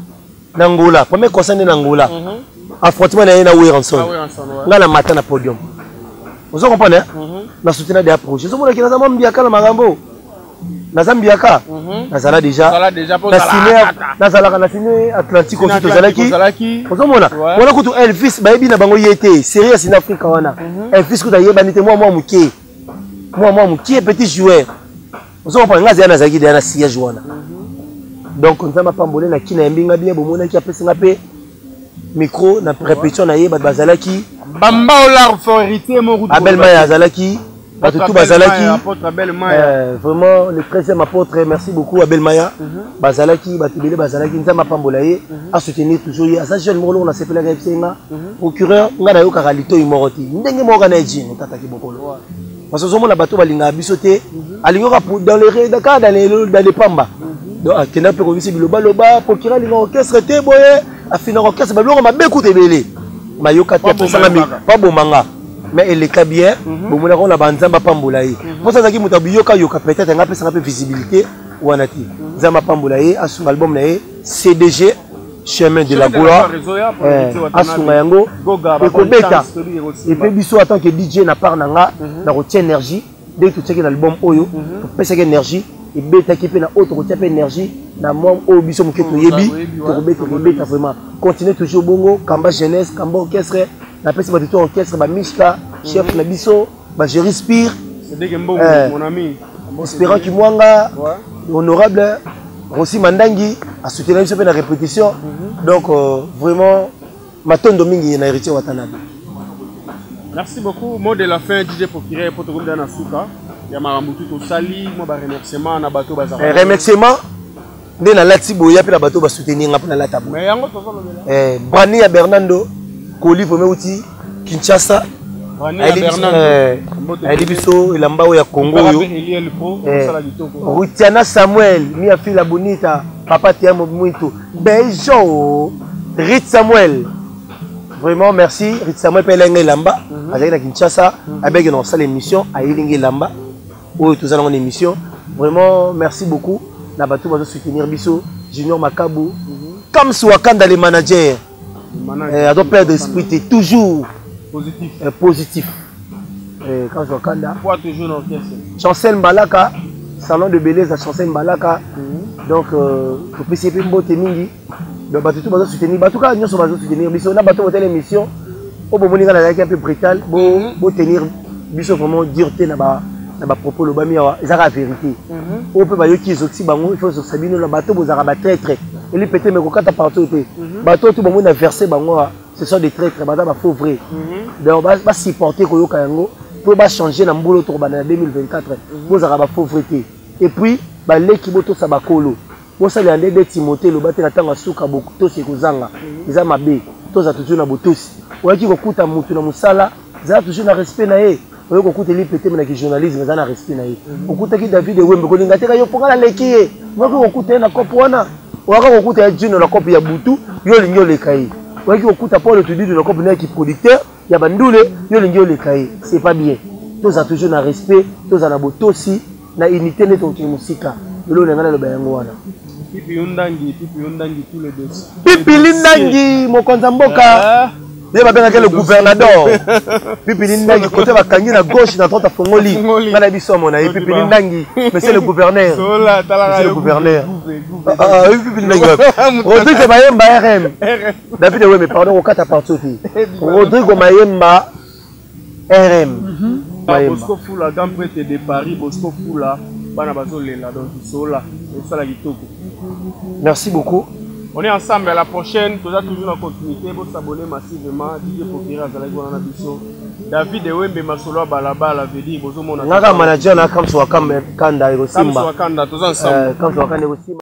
na Angola, premier concert nde na Angola, affrontement na ye na Werrason, nga na mata na podium, ozo comprendre? Na soutena deya projet, ozomonaki naza mwa mbiaka na makambo, naza mbiaka, nazala déjà nazalaka na Cine Atlantique osi tozalaki, ozomona wana kutu Elvis bayebi na bango ye te, série ya Cine Africa wana Elvis kutu ayebani te, mwa mwa moke. Mwa mwa mokie petit joueur. Ozo comprendre nga zela nazalaki deja na siège wana. Donc Nzambe apambole na kina yambi nga bien, bomonaki apesi nga pe micro na répétition na ye, bato bazalaki. Bamba olar for héritier moko. Abel Maya azalaki, bato tout bazalaki. Apôtre Abel Maya. Vraiment le 13e apôtre, merci beaucoup Abel Maya. Bazalaki, bato ebele bazalaki, Nzambe apambola ye, a soutenir toujours ye. Aza jeune moko loko nasepelaka ye nga. Procureur nga nayokaka litoyi moko te. Ndenge moko kana ye jean otataki bokolo. Parce que ozomona bato balingaka biso te, alingi kaka dans les kaka dans les pamba. Donc akenda mpe kobisi bilobaloba, procureur alinga orchestre te boye, afinaka orchestre babiloko mabe kuta ebele. Mayoka te apesanga pa bomanga. Mais eleka bien, bomonaka ona ba Nzambe apambola ye. Mposa azalaki moto abiyoka yoka peut-être nga apesanga mpe visibilité wana te. Nzambe apambola ye, asunga album na ye CDG Chemin de la gloire, asunga yango ekobeta. Et biso en tant que DJ na part na nga na kotia énergie dès que totiaki na album oyo, topesaki énergie ebetaki mpe na oyo tokotia mpe énergie na mwa oyo biso moke toyebi tokobeta, tokobeta vraiment. Continue toujours bongo, kamba jeunesse, kamba orchestre, napesi bato to orchestre, bamishka chef na biso, bagéri spire, Espérant Kimwanga, honorable Rossi Mandangi asoutenir biso mpe na répétition. Donc vraiment matondo mingi na Héritier Watanabe. Merci beaucoup. Mot de la fin, DJ Procureur, po tokomi na suka ya makambo tu tosali, mwa ba remerciement na bato bazala. Remerciement nde nalati boye mpe na bato basoutenir nga mpo nalata boye. Mais yango tozolobela. Brani ya Bernardo Koli vraiment uti Kinshasa. Ayeli biso elamba oyo ya Congo oyo. Rutiana Samuel, Mia Fila Bonita, Papa te amo muito. Bejo Rit Samuel. Vraiment merci Rit Samuel pe elenga elamba. Azalaki na Kinshasa, abeki na kosala émission, ayeli nga elamba oyo toza nango na émission. Vraiment merci beaucoup na bato bazo soutenir biso, Junior Makabu, Kams Wakanda le manager. Azo perdre esprit te, toujours positif. Positif. Kams Wakanda. Quoi toujours dans l'orchestre. Chancel Mbalaka, salon de Beleza Chancel Mbalaka. Donc topesi mpe mbote mingi. Donc bato tout bazo soutenir, bato kaka nyonso bazo soutenir biso na bato botala émission oyo bomoni nga nazalaki un peu brutal, bo tenir biso vraiment dur te na ba propos lobami awa, eza kaka vérité. Oyo mpe bayoki ezokisi bango, il faut ezokisa bino na bato bozalaka batraître eli pete me kokata partout te. Bato oyo to bamoni na verset bango awa, ce sont des traîtres, baza ba faux vrai. Donc basupporter koyoka yango mpo bachanger na mbula oyo tokobanda na 2024, bozalaka ba faux vrai te. Et puis baleki botosa bakolo, bosalela nde de Timothée eloba te na ntango ya suka botosi ekozanga, eza mabe. Toza toujours na botosi. Oyaki kokuta mutu na mosala, zala toujours na respect na ye. Oyo kokuta eli pete na ki journalisme, eza na respect na ye. Okutaki David Ewembe, kolinga te ka yo mponga naleki ye. Oyaki kokuta ye na kopo wana, oyaka kokuta ye Jino na kopo ya butu, yo olingi oleka ye. Oyaki kokuta Paul Tudidu na kopo na ye ki producteur ya bandule, yo olingi oleka ye, c'est pas bien. Toza toujours na respect, toza na botosi na unité nde tokokende mosika. Lelo na ngai naloba yango wana. Pipi Yondangi, Pipi Yondangi, tous les dossiers. Pipi Lindangi, mokonzi ya mboka. Ye babengaki le gouvernador. Pipi Lindangi, côté bakangi na gauche na droite afongoli. Nga na biso amona ye Pipi Lindangi, monsieur le gouverneur. Monsieur le gouverneur. Ah, Pipi Lindangi. Rodrigue Mayemba RM. David Weme, pardon, okata partout te. Rodrigue Mayemba RM. Mayemba. Bosco Fula, grand prêtre de Paris, Bosco Fula, bana bazolela, donc sola, osala kitoko. Merci beaucoup. On est ensemble à la prochaine. Toza toujours en continuité. Vous s'abonner massivement. DJ Procureur azalaki wana na biso. David Ewembe masolo ya balabala veut dire bozomona. Ngaka manager na Kamsu Wakanda ekosimba. Kamsu Wakanda toza ensemble. Kamsu Wakanda ekosimba.